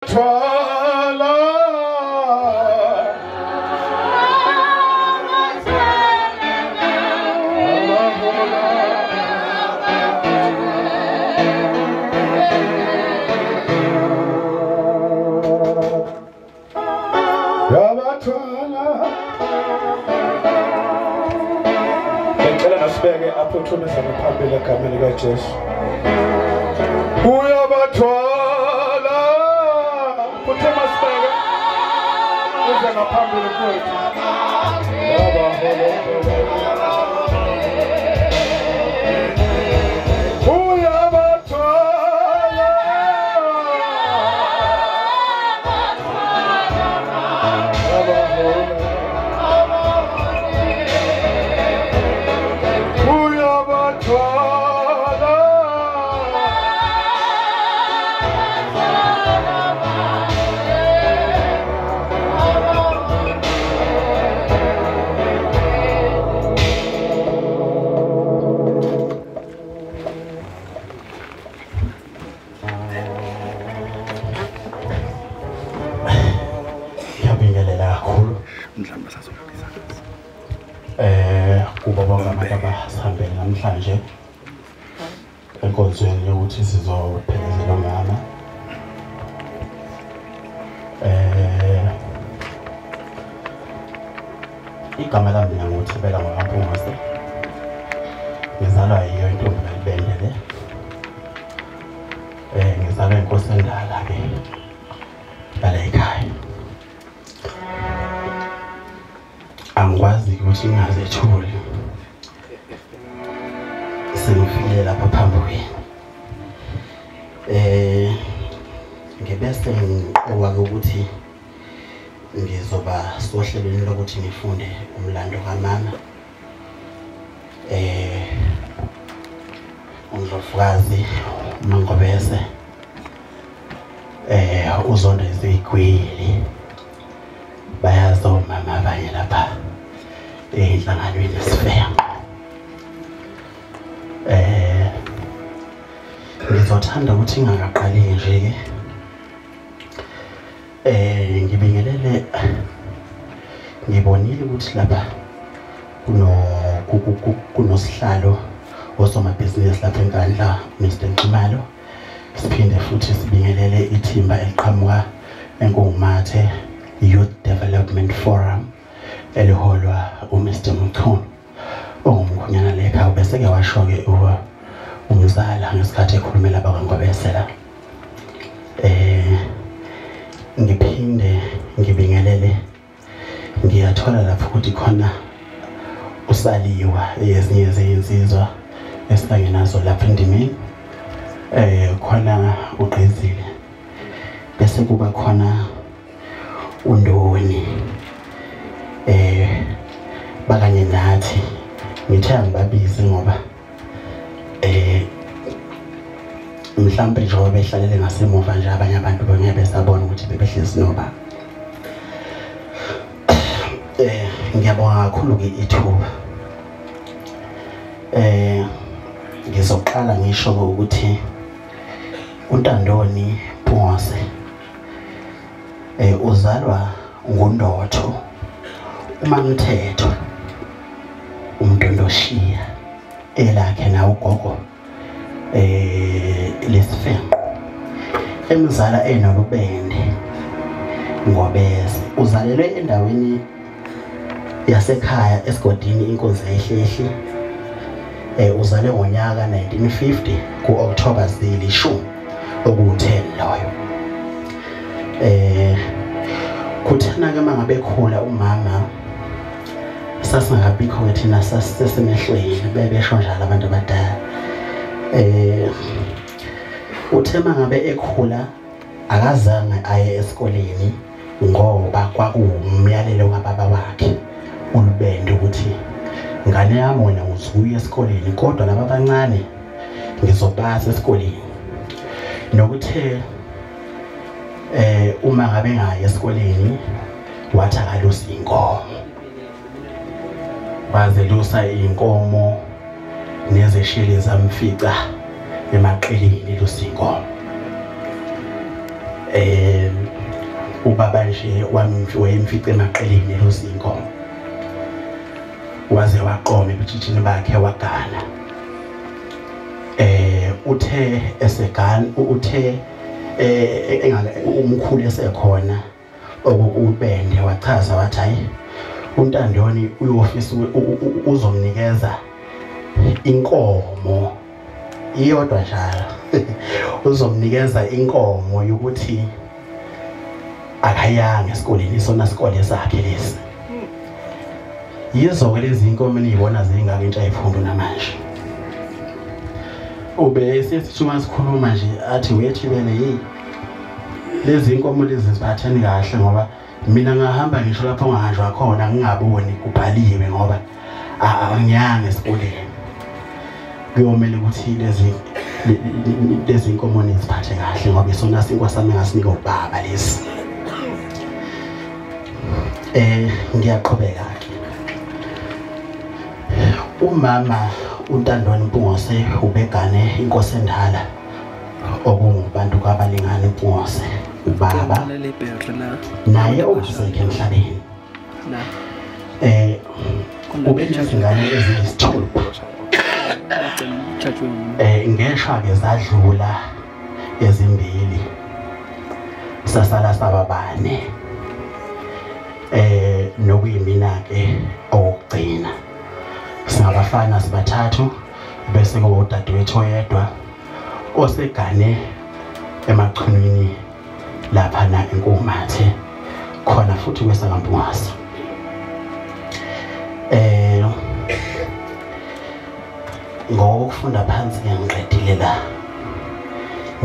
Uyabathwala uyabathwala. Ngicela nasibeke aphuthume phambili egameni likaJesu. Uyabathwala phuthuma sibeke uze ngaphambili kwethu. Uyabathwala uyabathwala. Ngiyabingelela kakhulu kubo bonke abantu abasihambele namhlanje enkonzweni yokuthi sizophelezela umama. Igama lami mina nguThibela ngwaMpungose. Ngizalwa yiyo intombi kaLibende le. Ngizalwa inkosi endala ke yala ekhaya. Angikwazi ukuthi ngingazethuli. Sengifikile lapha phambi kwenu. Ngibese ngiqoka ukuthi ngizoba sohlelweni lokuthi ngifunde umlando kamama. uNdlovukazi uMaNgobese uZondo izigwili bayazi omama abanye lapha enhlanganweni yesifenqo. Ngizothanda ukuthi ngingaqali nje ke ngibingelele. Ngibonile ukuthi lapha kunosihlalo osomabhizinisi lapha eNkandla Mr Nxumalo. Siphinde futhi sibingelele ithimba eliqhamuka eNkungumathe Youth Development Forum eliholwa uMr Mchunu ongumkhonyana lekhaya, bese ke washo ke umzala ngesikhathi ekhulumela abakwaNgobese la. Ngiphinde ngibingelele, ngiyathola lapho ukuthi khona usaliwa ezinye zezinsizwa esihlangene nazo lapha endimeni. Khona uGqizile, bese kuba khona uNdoni bakanye nathi. Ngithe angibabize ngoba mhlambe njengoba behlalele ngasemuva nje abanye abantu bengeke besabona ukuthi bebehlezi noba. Ngiyabonga kakhulu ke ithuba. Ngizoqala ngisho ukuthi uNtandoni Mpungose uzalwa nguNdotho uMamthetho uMdondoshiya elakhe na ugogo lesifenqo emzala enoLubende Ngobese. Uzalelwe endaweni yasekhaya esigodini inkosi yayihlehli. Uzalwe ngonyaka 1950 ku-October 10 oku-10 loyo. Kuthena ke mangabe ekhula umama sasingabikho ke thina, sasisemehlweni bebesho njalo abantu abadala. Uthe mangabe ekhula akazange aye esikoleni ngoba kwakuwumyalelo kababa wakhe uLubende ukuthi ngane yami wena uzuya esikoleni, kodwa laba abancane ngizobasa esikoleni. Nokuthe uma ngabe ngaye esikoleni wathi akalusi inkomo, bazelusa inkomo nezesheli zamfica emaqelini lusi inkomo. Ubaba nje wayemfice emaqeleni elozinkomo, waze waqoma ebutshitshini bakhe wagana. Uthe esegana, uthe umkhulu esekhona okubende wachaza wathi hayi uNtandoni uyofisa uzomnikeza inkomo iyodwa njalo. Uzomnikeza inkomo yokuthi akayanga esikoleni, isona sikole sakhe lesi. Yizo-ke lezi inkomo eniyibona zingaka intsha iphundu namanje. Ube esithi uma sikhuluma nje athi wethi bele hey lezi inkomo lezi ziphatheni kahle, ngoba mina ngahamba ngisho lapho ngihanjwa khona ngingaboni kubhaliwe ngoba angiyanga esikoleni. Kuyomele ukuthi lezi inkomo niziphathe kahle ngoba isona sinkwa sami ngasinika ubaba lesi. Ngiyaqhubeka ke. Umama uNtandoni Mpungose ubegane inkosi endala okungubantu kwabalingani Mpungose, ubaba naye ongasekho emhlabeni. Ubenezingane eziyisithupha. Ngeshwa ke zadlula ezimbili, sasala sababane. Nokuyimina ke okugcina. Singabafana sibathathu bese kuba udadewethu oyedwa osegane emachunwini lapha na eNkumathe khona futhi kwesakaMpungose. Ngokufunda phansi ke ngiqedile la.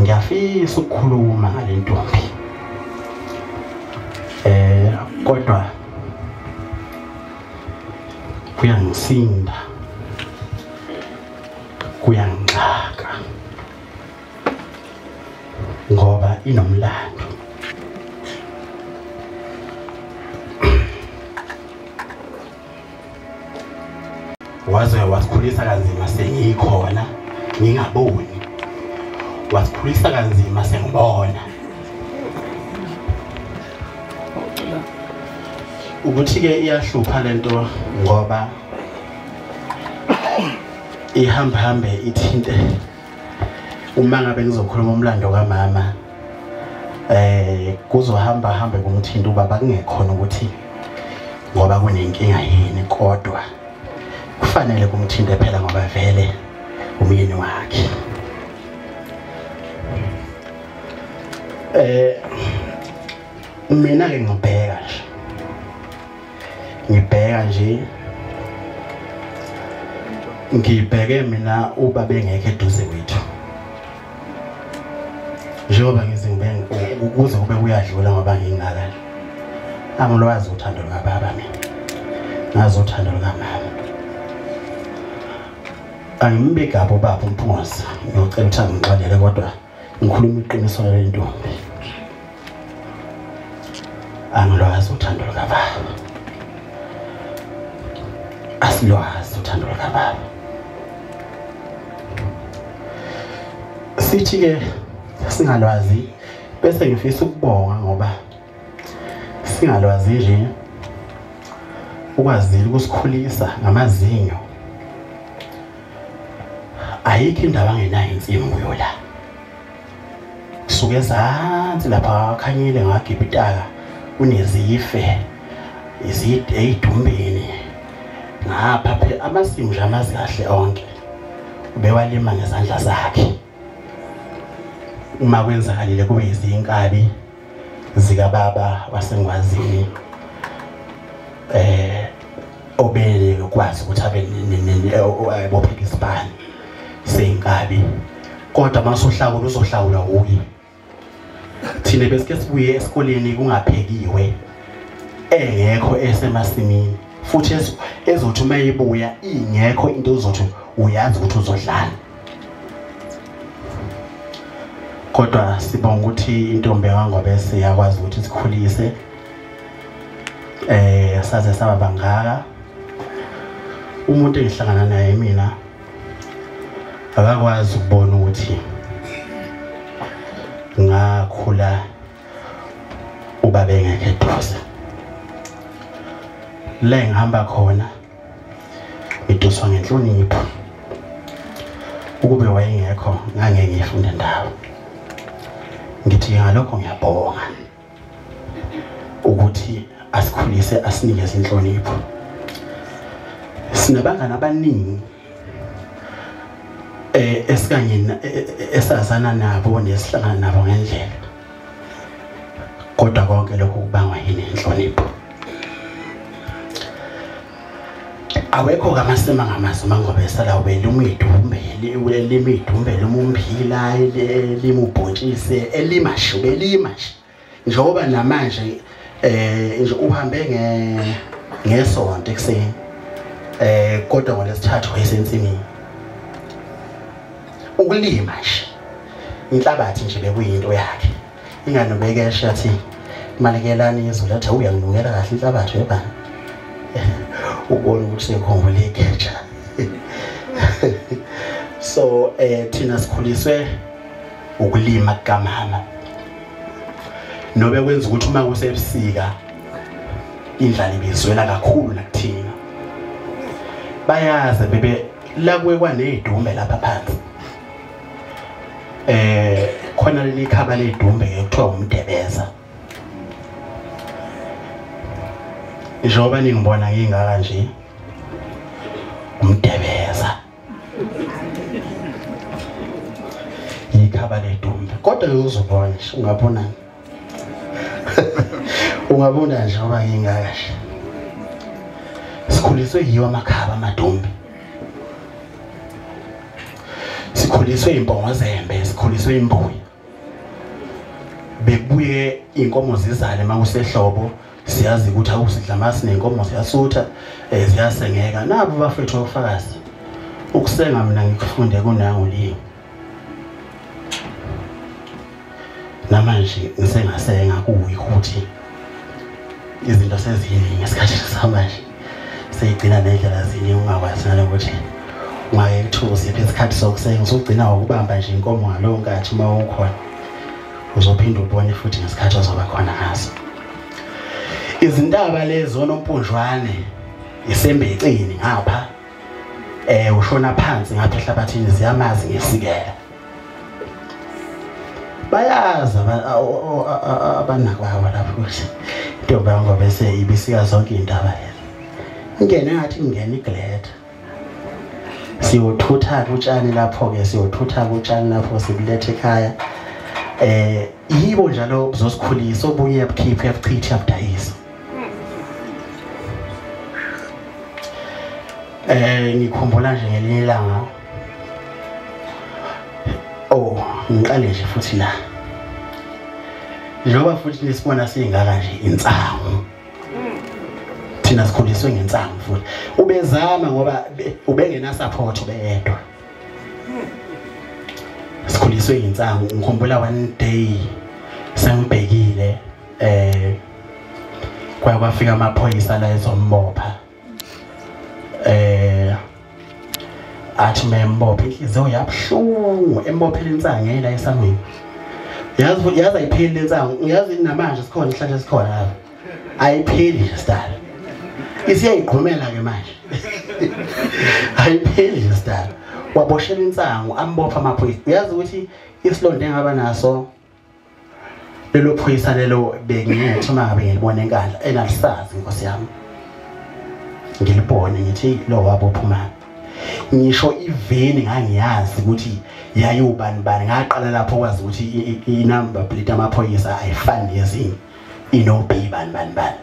Ngiyafisa ukukhuluma ngale ntombi. Kodwa kuyangisinda, kuyangixaka ngoba inomlando. Waze wasikhulisa kanzima sengikhona ngingaboni, wasikhulisa kanzima sengibona. Ukuthi ke iyahlupha lento ngoba ihamba hambe ithinte. Uma ngabe ngizokhuluma umlando kamama kuzohamba hambe kumthinta ubaba, kungekhona ukuthi ngoba kunenkinga yini, kodwa kufanele kumthinte phela ngoba vele umyeni wakhe. Mina ke ngibheka nje ngibheke mina ubaba engekho eduze kwethu, njengoba ngizingibeke ukuze kube kuyadlula ngoba ngingaka angilwazi uthando lukababa mina, ngazi uthando lukamama. Angimbeki ubaba uMpungose, ngiyocela ukuthi angixolele kodwa ngikhuluma iqiniso lale ntombi. Angilwazi uthando lukababa, asilwazi uthando lukababa. Sithi ke singalwazi bese ngifisa ukubonga ngoba singalwazi nje ukwazile ukusikhulisa ngamazinyo. Ayikho indaba angenayo insimu kuyo la. Kusuke ezansi lapha khanyile ngagibitaka unezife izide eyidumbeni ngapha phela amasimu nje amazi kahle onke ubewalima ngezandla zakhe. Uma kwenzakalile kube izinkabi zikababa wasengwazini obele ukwazi ukuthi abe bopheka isibani seyinkabi, kodwa masuhlawula uzohlawula uyi. Thina besike sibuye esikoleni kungaphekiwe engekho esemasimini, futhi ezothi uma ibuya ingekho into ozothi uyazi ukuthi uzodlala. Kodwa sibonga ukuthi intombi kaNgobese yakwazi ukuthi sikhulise saze saba bangaka. Umuntu engihlangana naye mina akakwazi ukubona ukuthi ngakhula Ubaba engekho eduze. La engihamba khona ngiduswa ngenhlonipho. Ukube wayengekho ngangeke ngifunde ndawo. Ngithi ngalokho ngiyabonga ukuthi asikhulise asinikeze inhlonipho. Sinabangani abaningi esikanye esazana nabo nesihlangana nabo ngendlela, kodwa konke lokhu kubangwa yini? Inhlonipho. Awekho kamasema ngamasema ngoba esala ubeluma idumbe elima idumbe elima elima ubhontshisi elima shube elima njengoba namanje nje uhambe ngesonto ekuseni kodwa ngolesithathu wayesensimini. Ukulima nje inhlabathi nje bekuyinto yakhe. Inganobekesha athi malekelani izulu athi uyanginukela kahle inhlabathi yebani. Ubona ukuthi sekhombole igeja. So thina sikhuliswe ukulima kukamama. Nobe kwenza ukuthi uma kusebusika indlala ibizwela kakhulu nakuthina. Bayazi bebe la kuye kwanedumbe lapha phansi. Khona leli khaba ledumbe ke kuthiwa umdebeza. Njengoba ningibona ngingaka nje umdebeza. Ikhaba ledumbe kodwa uzobona nje ungabona. Ungabona nje ngoba ngingaka nje. Sikhuliswe yiwo amakhaba amadumbe. Sikhuliswe impongozembe, sikhuliswe imbuya. Bekubuye inkomo zizale makusehlobo, siyazi ukuthi awusidla masi nenkomo ziyasutha, ziyasengeka. Nabo bafethu ofakazi. Ukusenga mina ngikufunde kunangu limi. Namanje ngisengasenga kuyikuthi izinto seziningi ngesikhathi samanje. Seyigcina nendlela zinye ungakwazi nalokuthi ungake kuthuze isikhathi sokusenga usugcina ngokubamba nje inkomo ngalowo nkathi uma ukhona uzophinda ubone futhi ngesikhathi ozoba khona ngaso. Izintaba lezo nompunjwane isembecini ngapha ushona phansi ngapha ehlabathini ziyamazi ngesikela. Bayazi abanakwabo lapho ukuthi intombi yangoba bese ibisika zonke indaba lezi. Ingene ngathi ingena iglet. Siyothutha utshani lapho ke, siyothutha utshani lapho sibulethe ekhaya. Yibo njalo buzosikhulisa obunye yabukhipha yabuchitha yabudayisa. Ngikhumbula nje ngelinye ilanga. Oh, ngiqale nje futhi la. Njengoba futhi nisibona singaka nje insangu. Thina sikhuliswe ngensangu futhi. Ubezama ngoba ubengena support ubeyedwa. Sikhuliswe ngensangu. Ngikhumbula one day sengibhekile kwaya kwafika amaphoyisa la ezombopha. Athi membopha inhliziyo yabuhlungu embophela insangu la esangweni. Yazi ayipheli lensangu, uyazi namanje sikhona isihlahla esikhona lapha. Ayipheli nje sidala. Isiyayigqumela ke manje. Ayipheli nje sidala. Waboshela insangu ambopha amaphoyisa. Uyazi ukuthi isilonda engaba naso lelo phoyisa lelo bengithi uma ngabe ngilibona enkandla enalisazi inkosi yami. Ngilibone ngithi lo wabophuma. Ngisho iveni ngangiyazi ukuthi yayubani bani ngaqala lapho kwazi ukuthi inumber plate amaphoyisa ayifani nezinye ino B bani bani bani.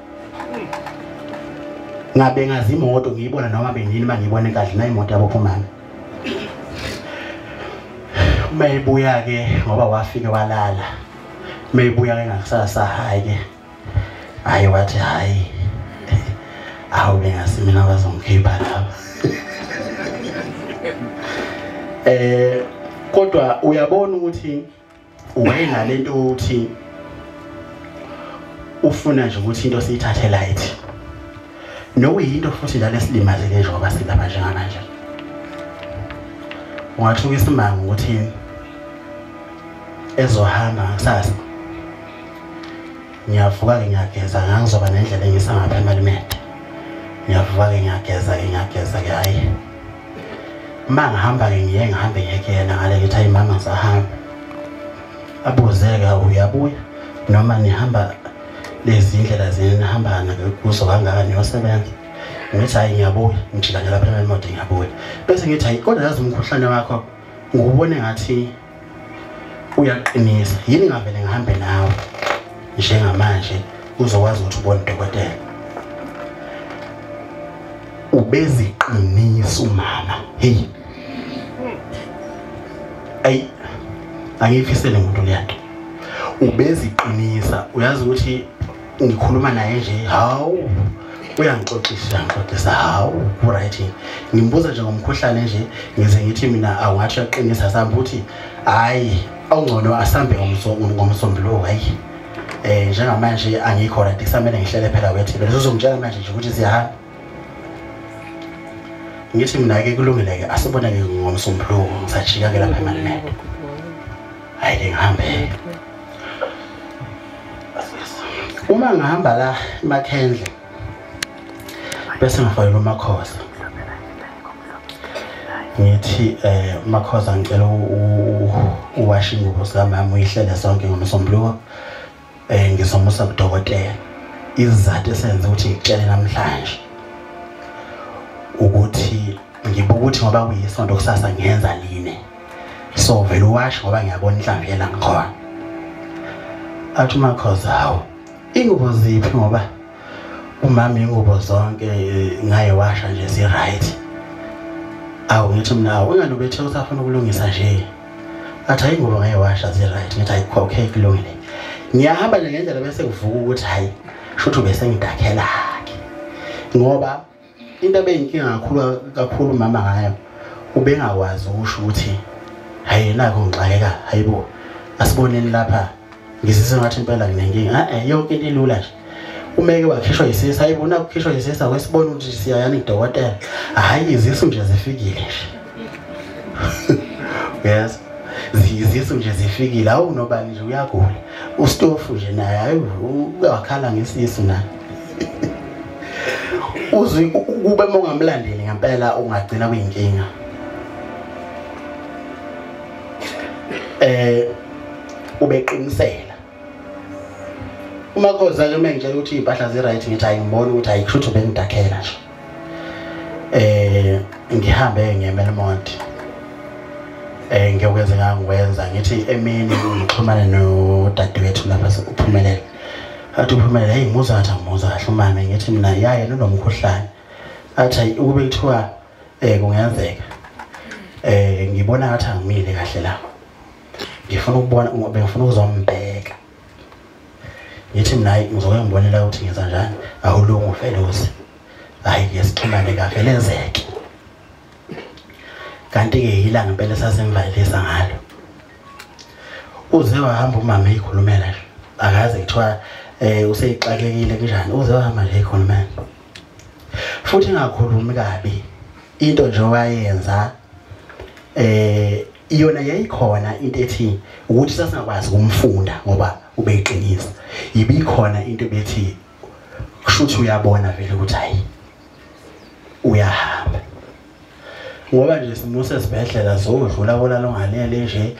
Ngabe ngazi imoto ngiyibona noma benini mangibona enkandla na imoto yabophumana. Uma ebuya ke ngoba wafike walala. Uma ebuya ke ngakusasa hayi ke. Hayi wathi hayi. Awu bengasi mina bazongikhipha lapha. Kodwa uyabona ukuthi wena lento uthi ufuna nje ukuthi into siyithathe light. Nokuyinto futhi njalo esilimazile njengoba silapha njengamanje. Ungathuka isimanga ukuthi ezohamba kusasa. Ngiyavuka ke ngiyageza, ngangizoba nendlela engisangapha emalimede. Ngiyavuka ke ngiyageza ke ngiyageza ke hayi. Uma ngihamba ke ngiye ngihambe ngeke yena ngale ngithi hayi mama ngisahamba. Abuzeka uyabuya noma nihamba lezi indlela zini nihamba kuzo kangaka niyosebenza. Ngithi hayi ngiyabuya, ngijika nje lapha emalimede ngiyabuya. Bese ngithi hayi kodwa yazi umkhuhlane wakho ngubone ngathi uyaqinisa, yini ngavele ngihambe nawe njengamanje uzokwazi ukuthi ubone udokotela. Ubeziqinisa umama. Hey, ayi angiyifisele umuntu leyanto. Ubeziqinisa, uyazi ukuthi ngikhuluma naye nje, hawu uyangixoxisa, uyangixoxisa, hawu ku right. Ngimbuza nje ngomkhuhlane nje, ngize ngithi mina awungathi uyaqinisa sami ukuthi hayi awungcono asambe ngomsombuluko hayi. Njengamanje angikho right, kusamele ngihlele phela wethi bese uzongitshela manje nje ukuthi siyahamba. Ngithi mina ke kulungile ke asibone ke ngomsombuluko, ngisajika ke lapha emalimede. Hayi ke ngihambe. Uma ngihamba la emakhendle bese ngifonela uMakhoza. Ngithi uMakhoza ngicela uwashe ingubo zikamama uyihlele sonke ngomsombuluko. Ngizomusa kudokotela. Isizathu esenza ukuthi ngikutshele namhlanje ukuthi ngibuka ukuthi ngoba kuyisonto kusasa ngiyenza line. So vele uwashe ngoba ngiyabona inhlamvu yela ngikhona. Athi uMakhoza hawu ingubo ziphi ngoba umama ingubo zonke ngayiwasha nje zi right. Awu ngithi mina awu ingane ubethe usafuna ukulungisa nje. Athi hayi ingubo ngayiwasha zi right. Ngithi hayi okay kulungile. Ngiyahamba nje ngendlela bese kuvuka ukuthi hayi shuthu bese ngidakhela ke. Ngoba into ebeyinkinga kakhulu kakhulu mama ngayo ubengakwazi ukusho ukuthi hayi nakho ngixakeka, hayibo asiboneni lapha ngizizwe ngathi impela nginenkinga. Yonke into ilula nje. Umeke wakhishwa isisu, hayibo nakukhishwa isisu akwesibona ukuthi siyayani kudokotela. Hayi izisu nje zifikile nje. Yes. Izisu nje zifikile, awu nobani nje uyagula. Ustofu nje naye hayi uyakhala ngesisu naye. Uzwi kube mongamlandeli ngempela ungagcina kuyinkinga. Ubeqinisela. uMakhoza ke mengitshela ukuthi impahla zi right ngithi hayi ngibona ukuthi ayikhuthu bengidakhela nje. Ngihambe ngeMelmont. Ngiyokwenza ngangikwenza ngithi emini ngixhumane nodadewethu lapha uphumelele. Athi uphumelele hey muza athi angimuza kahle umama ngithi mina yaye unomkhuhlane. Athi ukube kuthiwa kungenzeka. Ngibona ngathi angimile kahle la. Ngifuna ukubona bengifuna ukuzombheka. Ngithi mina hayi ngizoke ngibonela ukuthi ngenza njani. Awulungu fellows. Hayi ke sixhumane kahle lenzeke. Kanti ke yila ngempela sasemvalelisa ngalo. Uze wahamba umama eyikhulumela nje. Akaze kuthiwa useyixakekile kanjani. Uze wahamba nje eyikhulumela. Futhi engakhulumi kabi. Into nje wayenza iyona yayikhona into ethi ukuthi sasingakwazi ukumfunda ngoba ubeyiqinisa. Ibikhona into bethi kushuthi uyabona vele ukuthi hayi uyahamba. Ngoba nje simuse esibhedlela zodlula bona longalele nje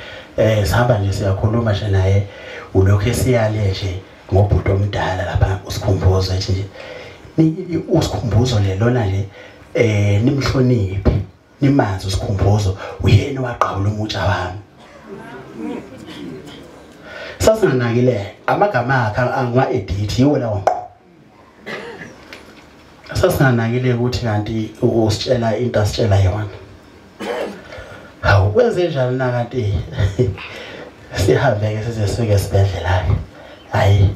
sihamba nje siyakhuluma nje naye ulokho esiyale nje ngobhuti omdala lapha uSikhumbuzo ethi nje uSikhumbuzo lelona nje nimhloniphe nimanzi uSikhumbuzo uyena waqhawula umutsha wami. Sasinganakile amagama akhe angwa edit yiwo lawo ngqo. Sasinganakile ukuthi kanti usitshela into asitshela yona. Hawu kwenze njani na kanti sihambe ke size sifike esibhedlela. Hayi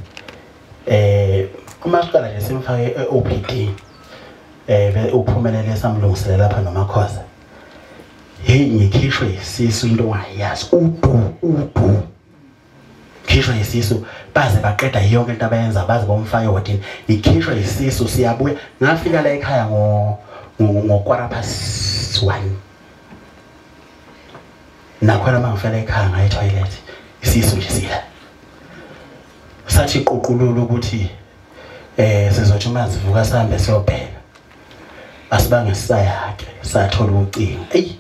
uma siqala nje simfake eOPD uphumelele samlungiselela lapha noMakhoza. Hey ngikhishwe isisu into ongayazi udu khishwe isisu baze baqeda yonke into abayenza baze bomfaka ewadini. Ikhishwe isisu siyabuya. Ngafika la ekhaya ngo 1:15. Nakhona mangifela ekhaya ngaye toilet isisu nje sila. Sathi qoqulula ukuthi sizothi mazivuka sihambe siyobheka. Asibange sisayakhe sathola ucingo. Ey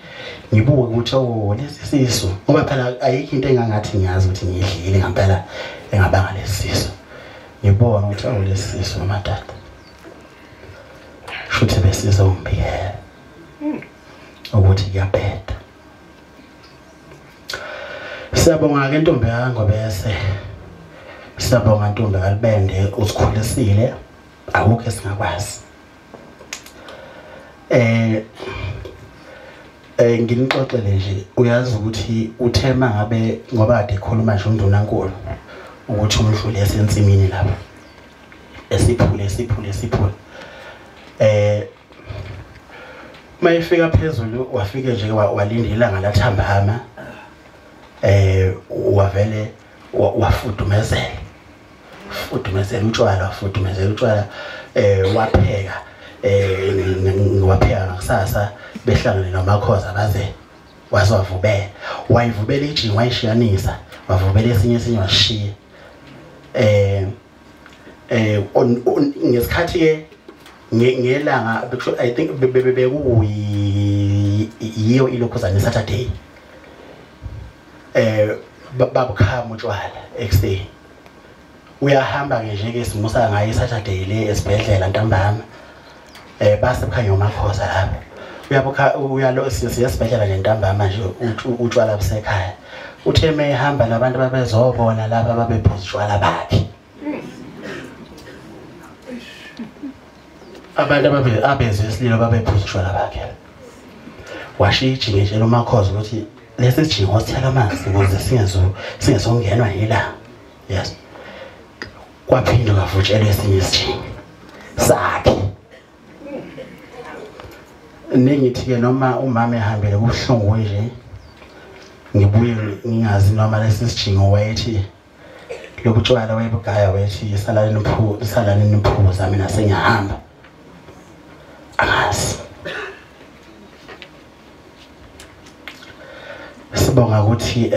ngibuke ukuthi oh lesi sisu, ngoba phela ayikho into engangathi ngiyazi ukuthi ngidlile ngempela engabanga lesisu. Ngibona ukuthi oh lesi sisu madada. Shuthi besizombiyela ukuthi kuyabheda. Siyabonga ke ntombi kaNgobese. Siyabonga ntombi kaLibende, usikhulisile akukho esingakwazi. Nginixoxele nje, uyazi ukuthi uthema ngabe ngoba kade ekhuluma nje uNdunankulu ukuthi umdluli esensimini lapha esiphule esiphule esiphule. Mayifika phezulu wafike nje walinda ilanga lathambama, wavele wafudumezela fudumezela utshwala, wafudumezela utshwala, wapheka wapheka ngakusasa behlangene noMakhoza baze wazwavubela, wayivubela ijingi wayishiyanisa, wavubela esinye esinye washiya. Ngesikhathi ke ngelanga I think bekuyiyo ilokhuzana Saturday, babukhama utshwala ekuseni. Uyahamba ke nje ke simusa ngayo Saturday le esibhedlela ntambama, base bukhanya uMakhoza lapha. Uyabukha uyalo siya esibhedlela nje ntambama nje utshwala busekhaya. Uthe mehamba labantu babezobona lapha babephuza utshwala bakhe. Abantu abezwe isililo babephuza utshwala bakhe. Washiya ijingi nje uMakhoza ukuthi lesi sijingo sithela amanzi ukuze singezongenwa yilanga. Yes. Kwaphinde kwavutshelwa esinye isijingi sakhe. Nengithi ke noma umama ehambele kubuhlungu nje, ngibuye ngingazi noma lesi sijingo wayethi lokutshwala wayebugaya wayethi salani niphuza, salani niphuza, mina sengiyahamba. Angazi. Sibonga ukuthi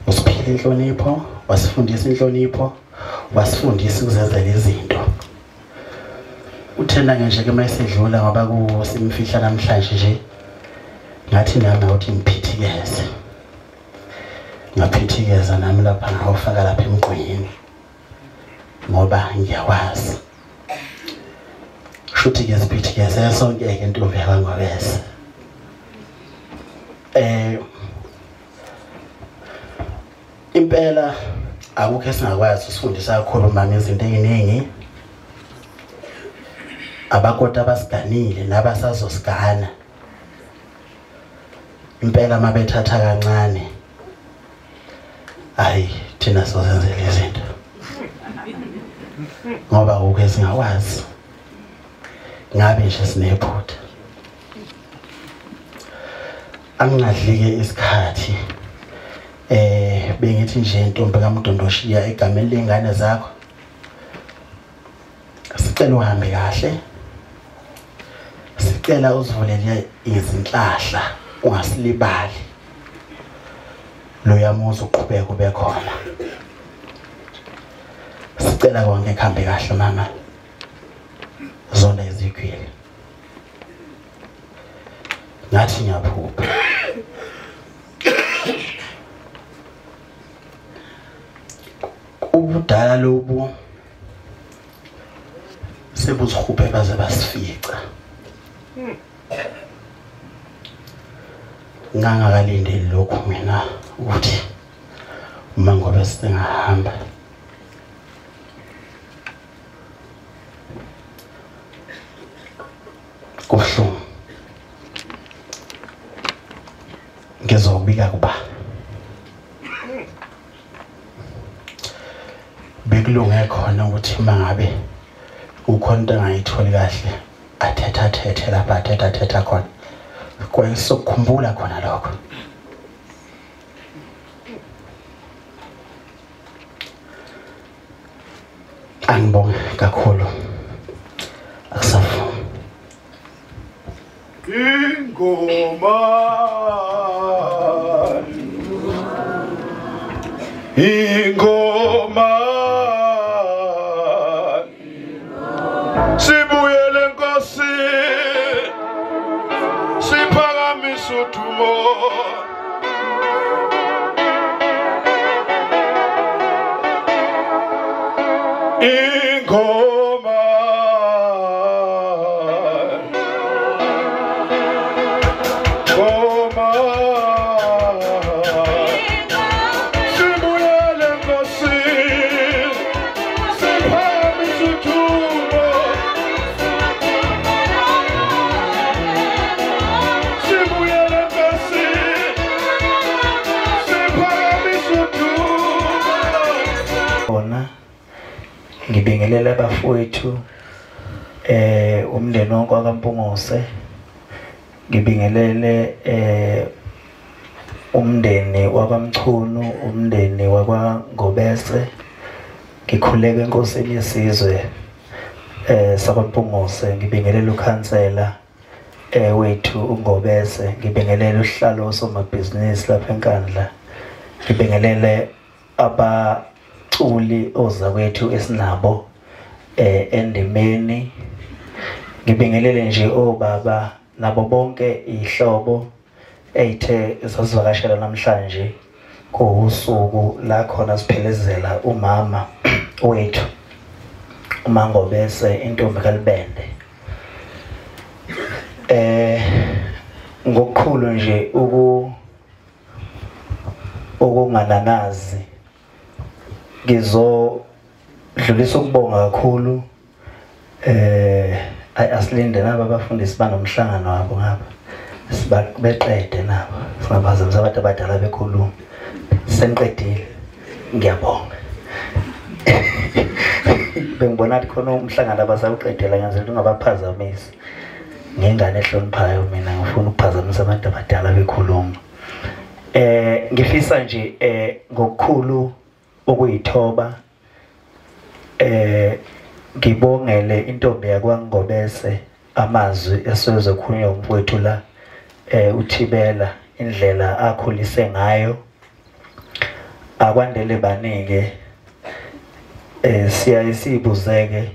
usiphile inhlonipho, wasifundisa inhlonipho, wasifundisa ukuzenzela izinto. Uthena nje ke mayisedlula ngoba kusimfihla namhlanje nje, ngathi nami ukuthi ngiphithikeze. Ngaphithikeza nami lapha ngawufaka lapha emgqonyeni ngoba ngiyakwazi. Shuthi ke siphithikeze sonke ke ntombi yakwaNgobese. Impela akukho esingakwazi usifundisa kakhulu mama izinto eziningi. Abakoti abasiganile nabasazosigana impela mabethatha kancane, hayi thina sozenzela izinto ngoba akukho esingakwazi. Ngabe nje sinephutha. Angingadlike isikhathi. Bengithi nje ntombi kaMdondoshiya egameni lengane zakho, sicela uhambe kahle, sicela uzivulele izinhlahla ungasilibali, loya muzi uqhubeke ube khona. Sicela konke kuhambe kahle mama, zona izigwile. Ngathi ngiyaphupha. Ubudala lobu sebuzihuphe baze basifica. Ngangakalindeli lokhu mina ukuthi uma ngoba singahamba. Kubuhlungu. Ngizobika kuba bekulunge khona ukuthi mangabe ukhona into engayitholi kahle athetha thethe lapha athetha thetha khona, kwesokukhumbula khona lokho. Angibonge kakhulu, akusavumi. Ingoma ingoma Ingoma Ngoma Sibuyele Nkosini Siphakamise udumo Sibuyele Nkosini Siphakamise udumo. Bona ngibingelela abafowethu umndeni wonke wakaMpungose, ngibingelele umndeni wakwaMchunu, umndeni wakwaNgobese. Ngikhuleka enkosini yesizwe sakwaMpungose, ngibingelele ukhansela wethu uNgobese, ngibingelele uhlalo somabhizinisi lapha eNkandla, ngibingelele abaculi ozakwethu esinabo endimeni, ngibingelele nje obaba nabo bonke ihlobo eyithe zazivakashela namhlanje kuwusuku la khona siphelezela umama wethu uMaNgobese intombi kaLibende. Ngokukhulu nje ukungananazi ngizodlulisa ukubonga kakhulu. Asilinde nabo abafundisi banomhlangano wabo ngapha sibeqede nabo, singabazamisa abantu abadala bekhuluma. Seniqedile, ngiyabonga. Bengibona ukuthi khona umhlangano abasawuqedela, ngenzela ungabaphazamisi. Ngengane ehloniphayo mina, ngifuna ukuphazamisa abantu abadala bekhuluma. Ngifisa nje ngokukhulu ukuyithoba ngibongele intombi yakwaNgobese amazwi esezokhulunywa umfowethu la uThibela, indlela akhulise ngayo. Akwandele banike siyaye sibuzeke,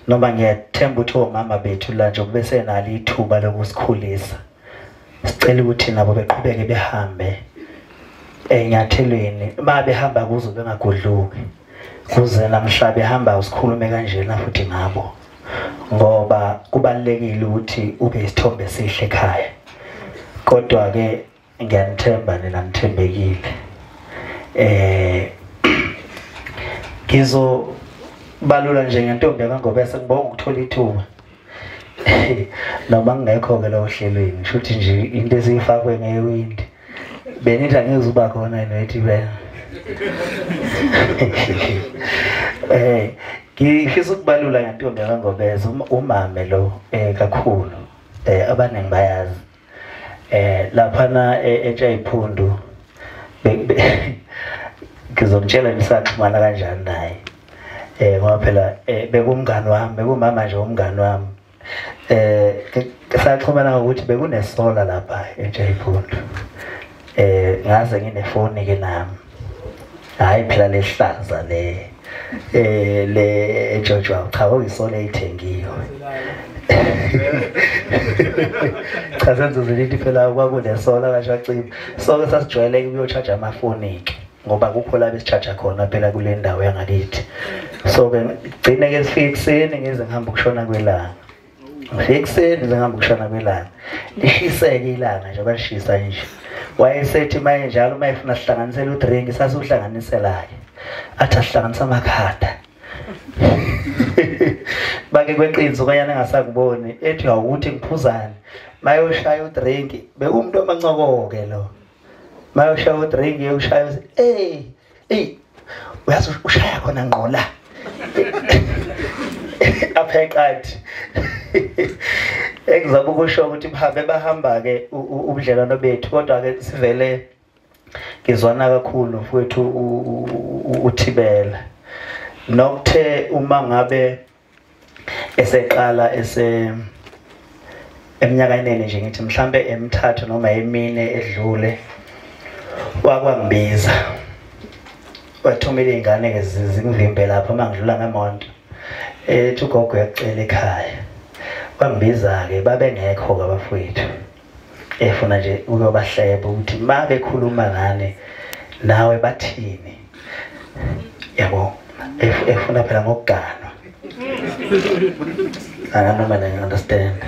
noma ngiyathemba ukuthi omama bethu la nje besenalo ithuba lokusikhulisa, sicela ukuthi nabo beqhubeke behambe enyathelweni, uma behamba kuzo bengagudluki, kuze namhla behamba usikhulume kanjena futhi ngabo, ngoba kubalekile ukuthi ube isithombe esihle ekhaya. Kodwa ke ngiyanithemba nina nithembekile. Ngizobalula nje ngentombi yakwaNgobese, ngibonga ukuthola ithuba noma ngingekho ke lo hlelweni, ngisho ukuthi nje into esiyifakwe ngewindi benithi angizuba khona noyithi bena. Ngifisa ukubalula ngentombi yakwaNgobese, umame lo kakhulu, abaningi bayazi laphana eTshayiphundu. Ngizomtshela ngisaxhumana kanjani naye, ngoba phela bekumngani wami, bekumama nje umngani wami. Saxhumana ngokuthi bekunesola lapha eTshayiphundu, ngaze nginefoni ke nami, hayi phela lehlaza le le eJojwa, cha okuyisola eyithengiwe. Cha senzo zilithi phela kwakunesola kashacima, sonke sasijwayeleke ukuyocharge amafoni ke ngoba kukho la besicharge khona phela kule ndawo yangakithi. So ke gcine ke sifike ekuseni ngize ngihamba ukushona kwelanga, ngifike ekuseni ngize ngihamba ukushona kwelanga, lishiseke ilanga nje balishisa nje. Wayesethi maye njalo uma efuna sihlanganisele udrink sasuhlanganisela-ke, athi asihlanganisa amakhada. Bake kweqiniso kwanyana engasakuboni, ethi awukuthi ngiphuzane mayoshaya udrink, bekuwumuntu omancoko-ke lo, mayoshaya udrink ushaya ey uyazi ushaya khona ngqo la apha eqadi. Engizama ukusho ukuthi bahambe bahamba-ke ubudlelwano bethu, kodwa-ke sivele ngizwana kakhulu mfowethu uThibela. Nokuthe uma ngabe eseqala ese eminyakeni nje ngithi mhlambe emithathu noma emine edlule, wakwangibiza wathumela izingane ke zingivimbe lapha uma ngidlula ngemonto, ethi ugogo uyacela ekhaya. Wangibiza ke, babengekho ke abafowethu, efuna nje ukuyobahleba ukuthi ma bekhuluma nani nawe bathini, yabo. Efuna phela ngokuganwa. Anganoma na understand.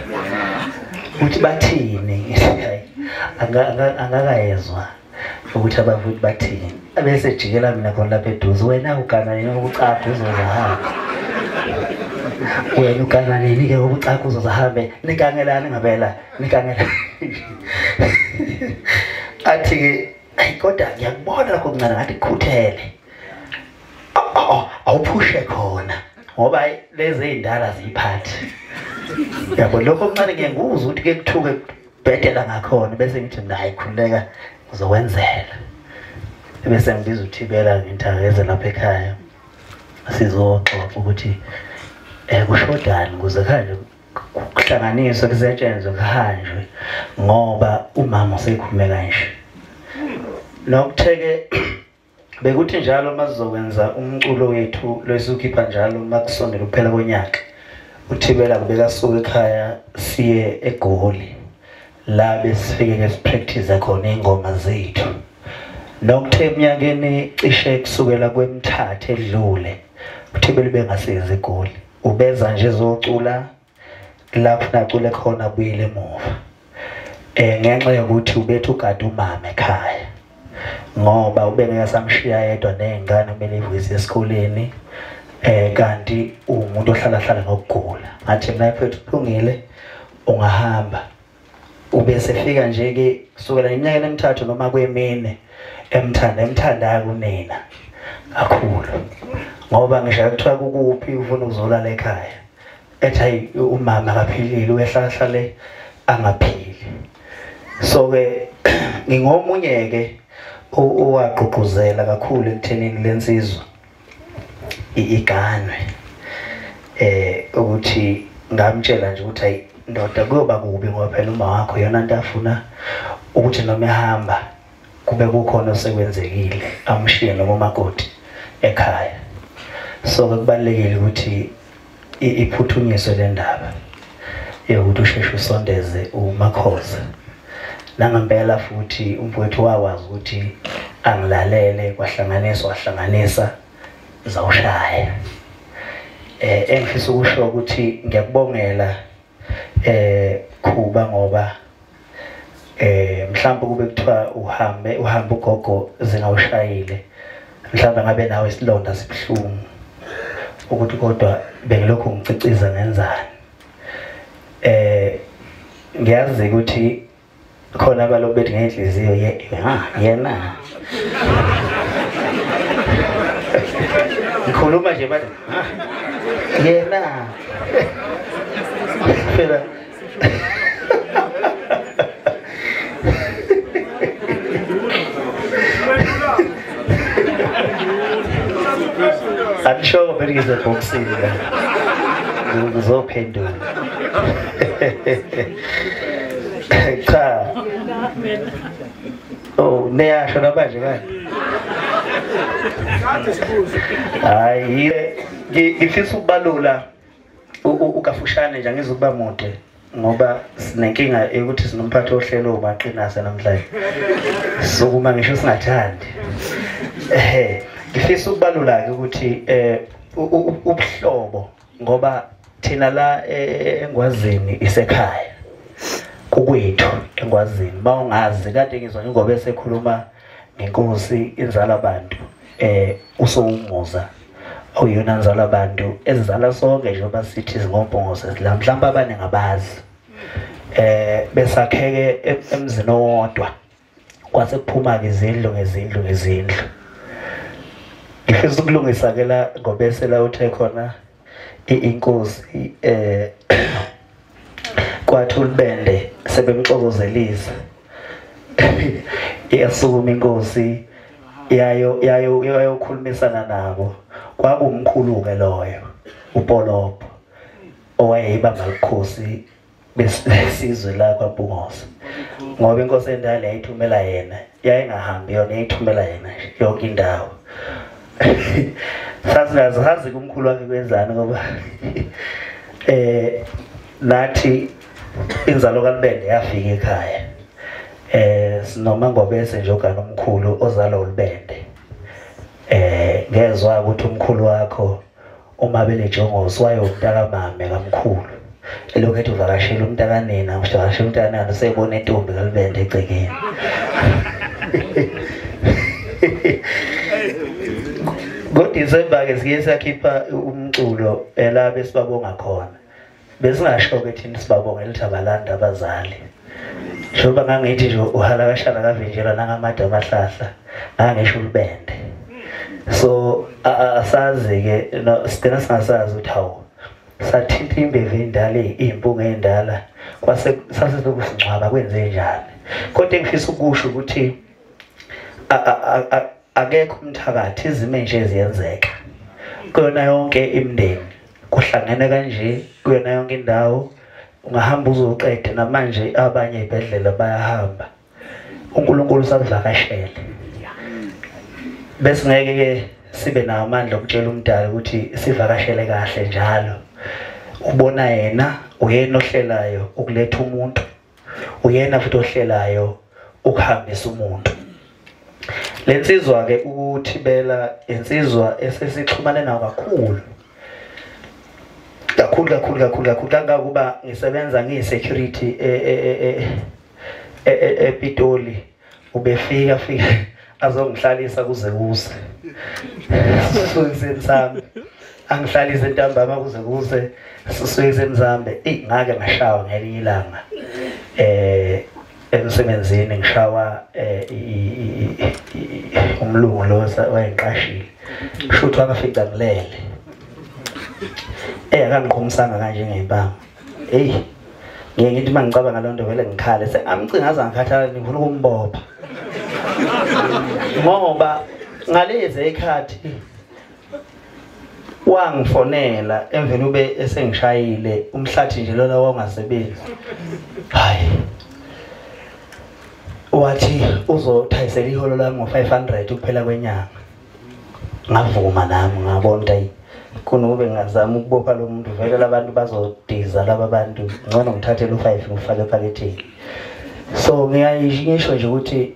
Uthi bathini? Angakayezwa ukuthi abafuthi bathini. Abese jikela mina khona lapha eduze, wena ugana nini ukucapha uzozahambe. Wena ugana nini ke ukucapha uzozahambe, nikangelani ngabela, nikangelani. Athi ke ayi kodwa ngiyakubona lokho kuncane ngathi kukhuthele. Awuphushe khona ngoba lezi ezindala ziyiphathi. Yabo lokho kuncane ngeke nguzwe ukuthi ke kuthuke kubhedela ngakhona bese ngithi mina hayi khululeka uzokwenzela. Bese ngibiza uThibela nginthakeze lapha ekhaya sizoxoxa ukuthi kushodani ukuze khanje kuhlanganiswe kusetshenzwe kuhanjwe ngoba umama usekhulume kanje. Nokutheke bekuthi njalo mazokwenza umculo wethu lwesukhipha njalo makusondela kuphela konyaka uThibela kubeka suka ekhaya siye eGoli la besifike ke sipractice khona ingoma zethu. Nokuthe eminyakeni cishe kusukela kwemithathu edlule uThibela bengasezi eGoli, ubeza nje ezocula lapho nacule khona abuyele emuva ngenxa yokuthi ubethu ugada umama ekhaya ngoba ubengeke samshiya yedwa nezingane kumele ivuyise esikoleni kanti umuntu ohlala hlala ngokugula. Ngathi mina mfethu kulungile ungahamba. Ubese fika nje ke kusukela eminyakeni emithathu noma kwemine emthandayo kunina kakhulu ngoba ngisho kuthiwa kukuphi ufuna ukuzolala ekhaya ethi hayi umama akaphilile uyehlala hlale angaphili. So ke ngingomunye ke owagqugquzela kakhulu ekuthenini lensizwa iganwe ukuthi ngamtshela nje ukuthi hayi ndoda kuyoba kubi ngoba phela uma wakho yona into afuna ukuthi noma ehamba kube kukhona osekwenzekile amshiye noma umakoti ekhaya. So kubalekile ukuthi iphuthunyiswe le ndaba yokuthi usheshe usondeze uMakhoza. Nangempela futhi umfowethu wawazi ukuthi angilalele kwahlanganiswa wahlanganisa zawushaya. Engifisa ukusho ukuthi ngiyakubongela Khuba ngoba mhlawumbe kube kuthiwa uhambe ugogo zingawushayile mhlawumbe ngabe nawe isilonda sibhlungu ukuthi kodwa bengilokhu ngiciciza ngenzani. Ngiyazi ukuthi khona abalobethi ngenhliziyo yena ngikhuluma nje bathi yena phela Angisho vele ngizebhokisini la ngizophendula. Cha oh neyasho namanje kanje hayi ngifisa ukubalula ukafushane nje angizukuba mude ngoba sinenkinga ukuthi sinomphathi ohlelo obaqinase namhlanje sokuma ngisho singathandi. Ngifisa ukubalula ke ukuthi ubuhlobo ngoba thina la eNgwazini isekhaya kukwethu eNgwazini mawungazi kade ngizwa ingoba esekhuluma ngenkosi inzala abantu usowumuza oyona nzala abantu ezizala sonke njengoba sithi izingombongoze la mhlawumbe abaningi abazi besakheke emzini owodwa kwase kuphuma ke izindlu ngezindlu ngezindlu. Ngifisa ukulungisa ke la ngobese la uthe khona inkosi kwathi uLibende sebemxokozelisa iyasukuma inkosi yayo yayo yayokhulumisana nabo. Kwakumkhulu ke loyo uPolopho owayeyibamba ubukhosi besizwe la kwaBhungose ngoba inkosi endala yayithumela yena, yayingahambi yona yayithumela yena yonke indawo. Sasingazazi kumkhulu wakhe kwenzani ngoba nathi inzalo kaLibende yafika ekhaya sinoma ngobese nje ogana omkhulu ozalwa uLibende Ngezwa ukuthi umkhulu wakho uMabele Jongosi wayewumntakamame kamkhulu. Elokhu ethi uvakashela umntakanina, uvakashela umntakanina usebona intombi kaLibende egcekeni. NgoDisemba ke siye sakhipha umculo la besibabonga khona. Besingasho ke thina sibabonga elithi abalanda abazali. Njengoba ngangithi nje uhalakashana kavinjelwa nangamade amahlahla, ngangisho uLibende. So asazi ke sigcina singasazi ukuthi hawu sathinta imbevu endala, iy'mpunga ey'ndala, kwase sasilokhu singcwaba kwenze njani. Kodwa engifisa ukusho ukuthi akekho umthakathi, izimo nje ziyenzeka kuyona yonke imindeni, kuhlangene kanje kuyona yonke indawo. Ungahamba uzoqeda namanje abanye ibhedlela bayahamba. uNkulunkulu usakuvakashele. Bese ngeke ke sibe nawo amandla okutshela umdala ukuthi sivakashele kahle njalo. Ubona yena, uyena ohlelayo ukuletha umuntu, uyena futhi ohlelayo ukuhambisa umuntu. Lensizwa ke uThibela insizwa esesixhumane nayo kakhulu kakhulu kakhulu kakhulu kakhulu, kangangokuba ngisebenza ngiyi-security ePitoli, ubefika fika azongihlalisa kuze kuse sisukiseni sami, angihlalise ntambama kuze kuse sisukiseni sami. Ngake ngashawa ngelinye ilanga emsebenzini, ngishawa umlungu lo wayengiqashile, kusho ukuthi wakafica ngilele. Akangiqhumisanga kanje ngey'mpama. Eyi, ngiye ngithi uma ngicabanga loo nto vele ngikhale, amcinga aze angikhathala, ngifuna ukumbopha. Ngoba ngalezi ikhathi wangifonela emveni ube esengishayile umhlathi nje lona wawungasebenzi. Hayi, wathi uzothayisela iholo lami ngo-500 ukuphela kwenyanga. Ngavuma nami, ngabona ukuthi kunokube ngazama ukubopha lo muntu vele labantu bazodiza laba bantu, ngcono ngithathe lo 5 ngifake ephaketheni. So ngisho nje ukuthi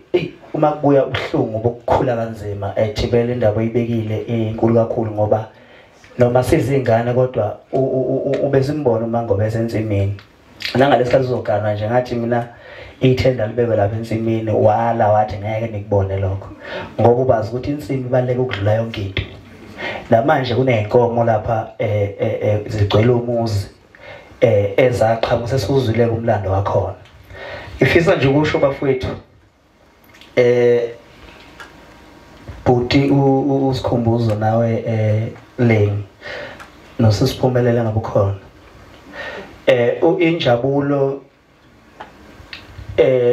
uma kubuya ubuhlungu bokukhula kanzima eThibela, indaba oyibekile inkulu kakhulu, ngoba noma sizingane kodwa ubesimbona uma ngoba esensimini. Nangalesikhathi uzoganwa nje ngathi mina ithenda libekwe lapha ensimini, wala wathi ngeke nikubone lokho, ngoba ubazi ukuthi insimi ibaluleke ukudlula yonke into. Namanje kuney'nkomo lapha zigcwele umuzi ezaqhamuka, sesuzwile kumlando wakhona. Ifisa nje ukusho bafowethu, bhuti uSikhumbuzo nawe Leng nosisiphumelele ngabukhona, injabulo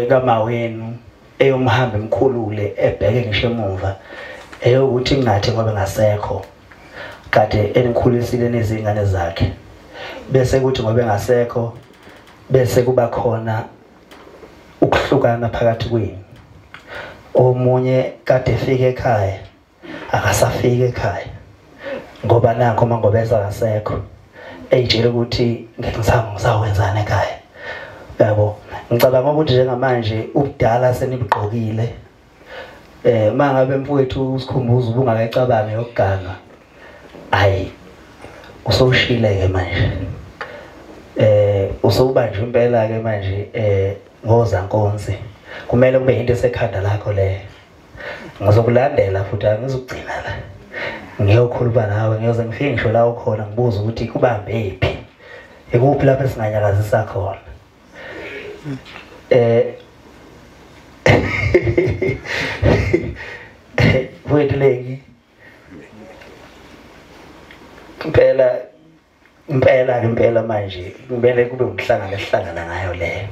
kamawenu eyomhambe emkhulule ebheke ngisho emuva, eyokuthi ngathi ngoba ngasekho kade enikhulisile nezingane zakhe, bese kuthi ngoba engasekho bese kuba khona ukuhlukana phakathi kwenu. Omunye kade efika ekhaya akasafika ekhaya ngoba nakho mangobeza akasekho, eyitshela ukuthi ngisawenzana ekhaya. Yabo, ngicabanga ukuthi njengamanje ubudala senibugqokile. Mangabe mfowethu uSikhumbuzo ubungakacabangi yokuganwa, hayi usowushile ke manje. Usowubanjwe impela ke manje ngozankonzi. Kumele kube into esekhanda lakho leyo. Ngizokulandela futhi angizukugcina la. Ngiyokhuluma nawe, ngiyoze ngifike ngisho la ukhona ngibuze ukuthi kubambe phi. Ikuphi lapho esinganyakazisa khona. Wethu Lengi, impela impela impela manje kumele kube umhlangano esihlangana ngayo leyo,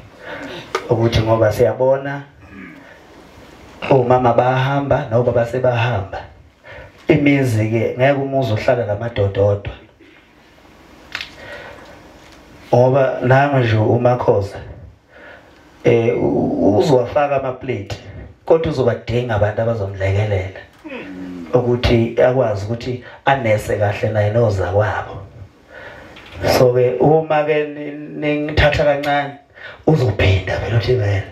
ukuthi ngoba siyabona omama bayahamba nobaba sebahamba, imizi ke ngeke umuzi uhlala namadoda odwa, ngoba nami nje uMakhoza uzowafaka amaplate, kodwa uzobadinga abantu abazomlekelela ukuthi akwazi ukuthi anese kahle naye nozakwabo. So ke uma ke ningithatha kancane uzophinda vele uthi vele.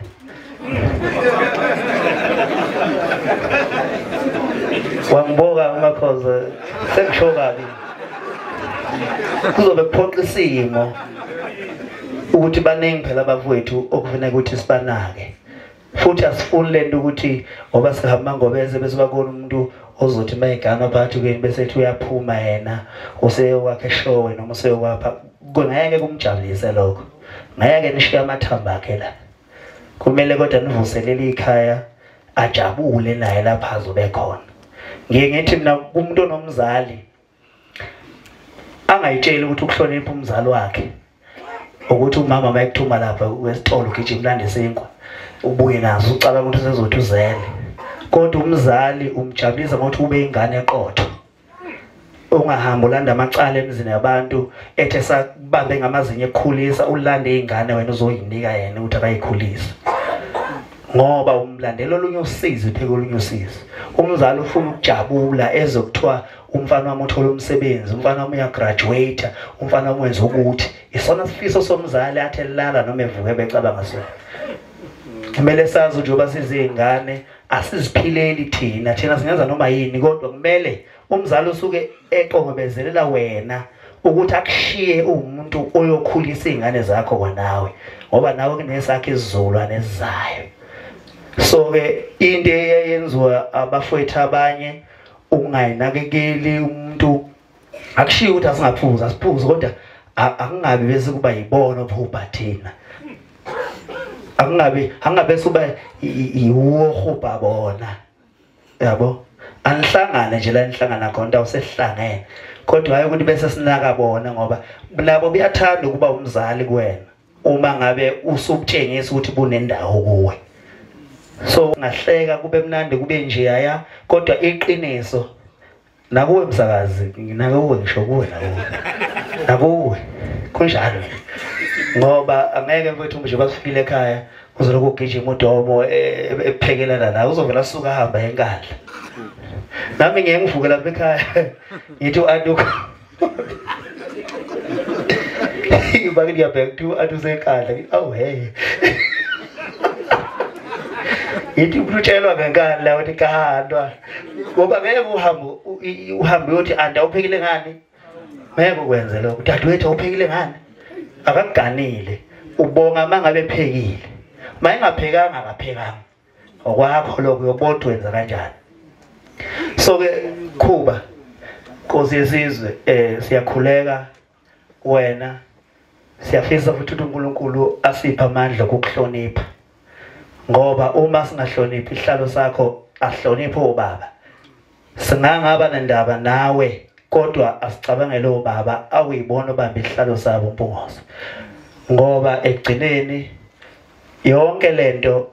Wangiboka uMakhoza sengisho kabi. Kuzobe kuphoqa isimo ukuthi baningi phela abafowethu okufuneka ukuthi sibanake. Futhi asifuni lento ukuthi ngoba sihamba ngobeze bese bakona umuntu ozothi mayigama phakathi kweni bese ethi uyaphuma yena useyowakhe eshowe noma useyokwapha. Ngeke kumjabulise lokho. Ngeke nishiye amathamba akhe la. Kumele kodwa nivuselele ikhaya ajabule naye lapha azobe khona. Ngiye ngithi mina kumuntu onomzali angayitsheli ukuthi ukuhlonipha umzali wakhe ukuthi umama mayekuthuma lapha wesitolo ugijima ulande isinkwa ubuye naso ucabanga ukuthi usezothi uzele, kodwa umzali umjabulisa ngokuthi ube ingane eqotho, ungahamba ulanda amacala emzini yabantu ethe sakubambe ngamazinyo ekukhulisa ulande ingane wena uzoyinika yena ukuthi akayikhulise, ngoba umlandela olunye usizi pheke olunye usizi. Umzali ufuna ukujabula ezokuthiwa umfana wami uthola umsebenzi, umfana wami uyagraduate, umfana wami wenza ukuthi. Isona sifiso somzali athi elala noma evuke becabanga sona. Kumele sazi njengoba sizingane asiziphileli thina, thina singenza noma yini, kodwa kumele umzali usuke eqongobezelela wena ukuthi akushiye umuntu oyokhulisa izingane zakho kwanawe, ngoba nawe kunesakhe isizukulwane esizayo. So ke into eyenziwa abafowethu abanye ukungayinakekeli umuntu, akushiye ukuthi asingaphuza, asiphuze, kodwa akungabi bese kuba yibona ophupha thina, angabe suba iwohuba bona, yabo. Anihlangane nje la nihlangana khona awusehlangene, kodwa hayi ukuthi bese sinaka bona, ngoba nabo bayathanda ukuba umzali kuwena uma ngabe usubutshengisa ukuthi bunendawo kuwe. So ungahleka kube mnandi kube nje aya, kodwa iqiniso nakuwe msakazi, nakuwe ngisho kuwe, nakuwe kunjalo, ngoba angeke mfethu nje basifikile ekhaya uzoloku ugijima udomo ephekelana la uzovela suka hamba enkandla. Nami ngeke ngivuke lapha ekhaya ngithi u-anti ibake ngiyabheka kuthi u-anti usenkandla, awu hey, ithi utshelwa ngenkandla uthi kahandwa, ngoba ngeke uhambe uyothi anti awuphekile ngani, ngeke ukwenze lokho. Dadewethu awuphekile ngani, akakuganile, ubonga mangabe ephekile, mayengaphekanga akaphekanga, okwakho lokho uyobona ukuthi wenza kanjani. So ke Khuba Nkosi yesizwe, siyakhuleka wena, siyafisa futhi ukuthi uNkulunkulu asiphe amandla okukuhlonipha, ngoba uma singahloniphi isihlalo sakho asihloniphe obaba. Singangaba nendaba nawe kodwa asicabangele obaba awuyibona obamba isihlalo sabo Mpungose, ngoba ekugcineni yonke lento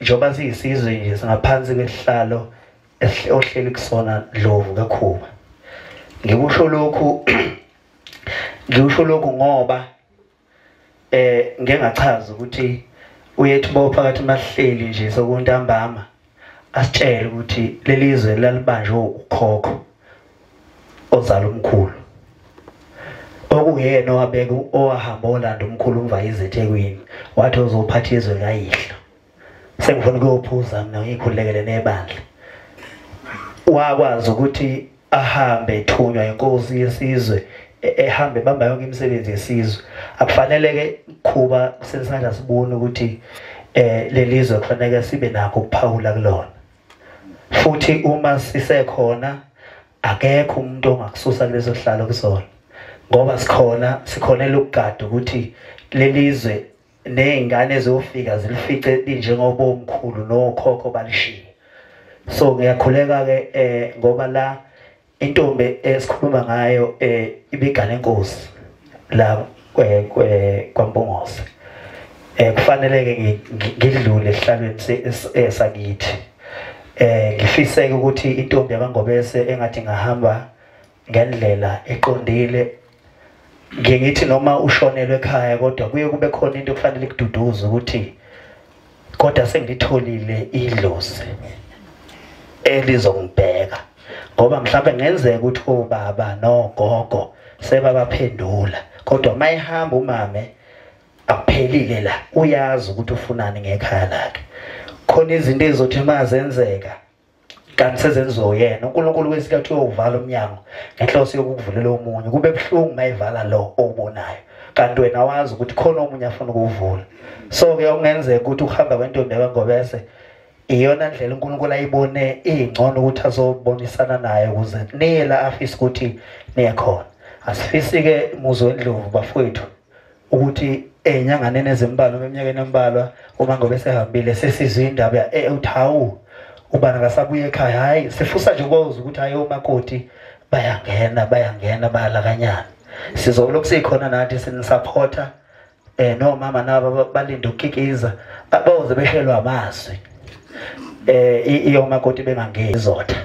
njengoba siyisizwe nje singaphansi kwesihlalo ohleli kusona Ndlovu kaKhuba. Ngikusho lokhu ngoba ngeke ngachaza ukuthi uyethu baphakathi mahleli nje sokuntambama asitshele ukuthi lelizwe lalibanjwe ukhokho ozala umkhulu, okuyena owabeka owahamba olanda umkhulu uMvayizi eThekwini wathi uzophatha izwe kayihlo, sengifuna ukuyophuza mina ngikhulekele nebandla. Wakwazi ukuthi ahambe ethunywa inkosi yesizwe, ehambe bamba yonke imisebenzi yesizwe. Akufanele ke Khuba sesandla sibone ukuthi lelizwe kufanele sibe nakho ukuphawula kulona, futhi uma sisekhona akekho umuntu ongakususa kuleso sihlalo kusona, ngoba sikhona sikhonela ukugada ukuthi lelizwe nezingane ezofika zilifice linjengoba omkhulu nokhokho balishiya. So ngiyakhuleka ke ngoba la intombi esikhuluma ngayo ibigane enkosi la kwaMpungose, kufanele ke ngidlule esihlalweni sakithi. Ngifiseke ukuthi intombi yakwaNgobese engathi ngahamba ngendlela eqondile. Ngiye ngithi noma ushonelwe ekhaya kodwa kuye kube khona into okufanele kududuze ukuthi kodwa sengilitholile idlozi elizongibheka, ngoba mhlawumbe ngenzeka ukuthi obaba nogogo sebabaphendula, kodwa mayihamba umame akuphelile la, uyazi ukuthi ufunani ngekhaya lakhe. Khona izinto ezizothi mazenzeka Kanti sezenziwe yena. uNkulunkulu kwesikhathi uyovala umnyango ngenhloso yokukuvulela omunye. Kube buhlungu mayivala lo obonayo, kanti wena wazi ukuthi khona omunye afuna ukuvula. So ke okungenzeka ukuthi ukuhamba kwentombi yakwaNgobese iyona ndlela uNkulunkulu ayibone ingcono ukuthi azobonisana naye ukuze niye la afisa ukuthi niye khona. Asifisi ke muzi wendlovu bafowethu ukuthi enyanganeni ezimbalwa eminyakeni embalwa uma ngobe sehambile sesizwe indaba uthi hawu ubana akasabuye ekhaya. Hayi, sifusa nje ukwazi ukuthi hayi omakoti bayangena bayangena bayalakanyana. Sizolokhu sikhona nathi sinisupporta nomama nabo balinde ukukikiza baboze beshelwa amazwi iyomakoti bengangeni izotha.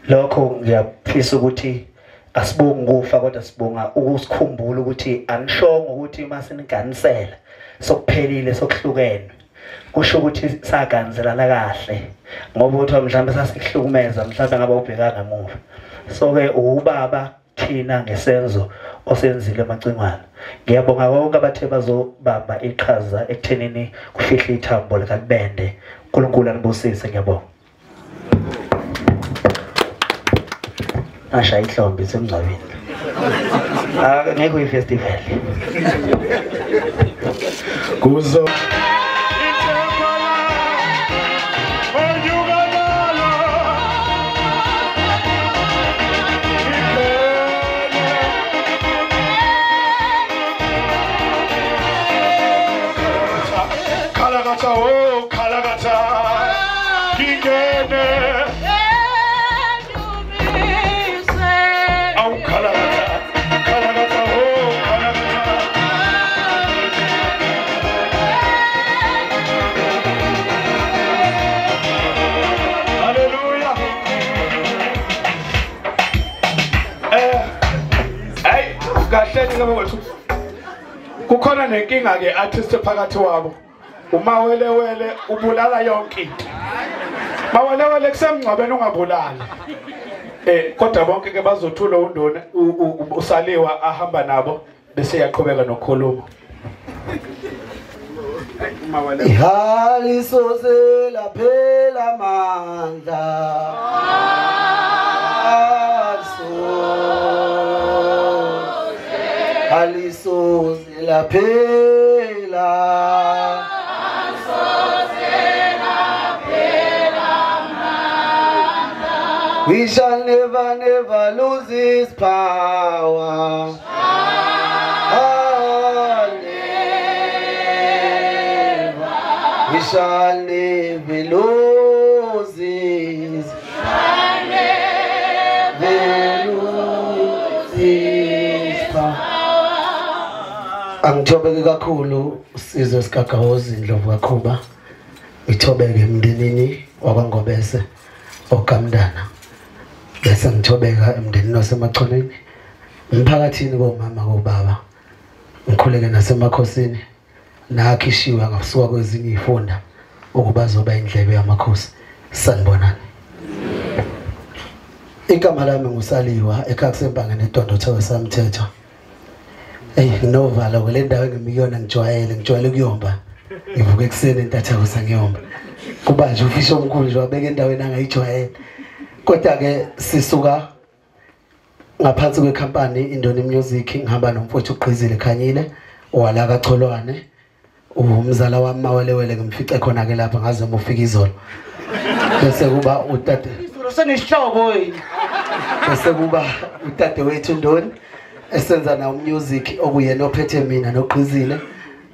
Lokho ngiyafisa ukuthi asibongi ukufa kodwa sibonga ukusikhumbula ukuthi anishongo ukuthi masiniganisela sokuphelile sokuhlukene, kusho ukuthi saganiselana kahle ngoba uthi mhlawumbe sasikuhlukumeza mhlawumbe ngabe ubheka ngemuva. So ke ubaba thina ngesenzo osenzile emacingwana. Ngiyabonga konke abathe bazobamba iqhaza ekuthenini kufihle ithambo likaLibende. uNkulunkulu anibusise, ngiyabonga. Asha ihlombe semngcwabeni. Ngekho ifestival. Kuzo Kalakata, oh Kalakata, Kingene. Oh Kalakata, Kalakata, oh Kalakata. Hallelujah. Hey, kahleni ke bawethu. Kukhona nenkinga ke artist phakathi wabo. Umawelewele ubulala yonke into. Mawelewele kusemngcwabeni ungabulali. Kodwa bonke ke bazothula undona usaliwa ahamba nabo bese yaqhubeka nokukhuluma. Ihalisoze laphela amandla. Halisoze laphela. We shall never, never lose His power. Never. We shall never lose His. Never lose His power. Angithobeke kakhulu usizwe sikaGawozi Ndlovu kaKhuba. Ngithobeke emndenini wakwaNgobese okamndana. Bese ngithobeka emndenini waseMachoneni, emphakathini komama kobaba, ngikhuleke nasemakhosini nakhishiwe ngasuka kwezinye izifunda ukuba zoba indlebe yamakhosi. Sanibonani. Igama lami nguSaliwa ekhaya kusempangeni eDondo Tower samthetho. Hey, nginovalo kule ndawo engimiyona, ngijwayele ukuyomba. Ngivuka ekuseni entathakusa ngiyomba. Kuba nje ufisho omkhulu nje wabeka endaweni angayijwayele. Kodwa ke sisuka ngaphansi kwekhampani Indoni Music, ngihamba nomfowethu uGqizile Khanyile owala kaCholwane, umzala wami Mawelewele, ngimfice khona ke lapha ngaze ngifika izolo. Bese kuba utade senisihlobo yini, bese kuba utade wethu Ndoni esenza na music okuyena ophethe mina noGqizile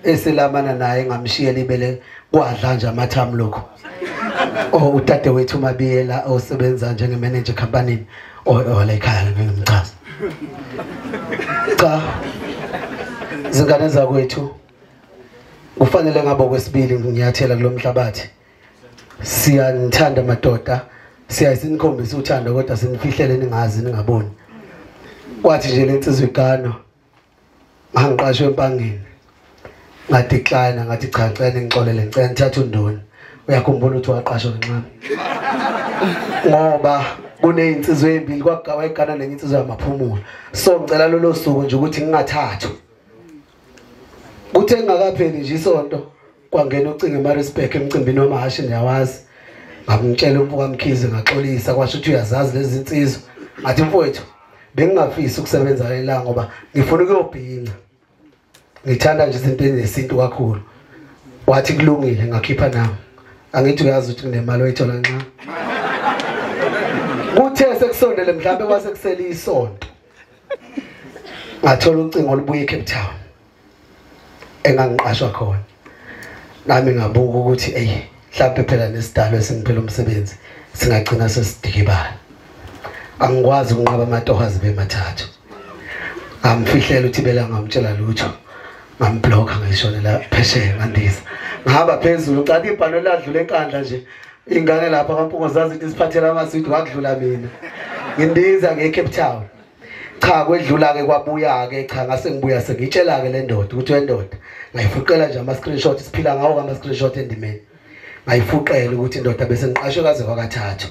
eselamana naye ngamshiyela ibele kwadla nje amathamu lokho. Oh utade wethu Mabiyela osebenza njenge manager company owala ekhaya ngimchaza. Cha zingane zakwethu kufanele ngabo kwesibili ngiyathela kulomhlabathi. Siyanithanda madoda, siyayinikhombisa uthando kodwa sinifihlele ningazi ningaboni. Kwathi nje lensizwe igano ngangiqashwe empangeni. Ngathi decline, ngathi cha ngicela ngixolele ngicela ngithathe uNdoni. Uyakhumbula ukuthi waqashwa ngenxa ngoba kunezinsizwe ezimbili kwagawegana nenye insizwe yamaphumulo. So ngicela lolo suku nje ukuthi ngingathathwa. Kuthe ngingakapheli nje isonto kwangena ucingo eMaritzburg emcimbini wamahashi niyawazi. Ngamtshela umfo kaMkhize ngaxolisa kwasho ukuthi uyazazi lezi zinsizwa. Ngathi mfowethu bengingafisi ukusebenza lelanga ngoba ngifuna ukuyobhinca. Ngithanda nje izinto ezinesintu kakhulu. Wathi kulungile ngakhipha nami. Angithi uyazi ukuthi nginemali oyithola nxa. Kuthe sekusondele mhlambe kwase kusele isonto. Ngathola ucingo olubuye eCape Town engangiqashwa khona. Nami ngabuka ukuthi ey mhlambe phela nesidalo esingiphela umsebenzi singagcina sesidikibala. Angikwazi ukunqaba amatoho zibe mathathu. Ngamfihlela uThibela ngamtshela lutho. Ngamblock ngishonela phesheya ngandiza. Ngihamba phezulu ucathi ibhano ladlula enkandla nje. Ingane lapha kwaMpungo zazi ukuthi siphathela amaswidi wakudlula mina. Ngindiza ngeCape Town. Cha kwedlula ke kwabuya ke cha ngase ngibuya sengitshela ke le ndoda ukuthi wendoda ngayifuqela nje ama screenshot siphila ngawo ama screenshot endimeni. Ngayifuqela ukuthi indoda bese ngiqashwe kaze kwakathathu.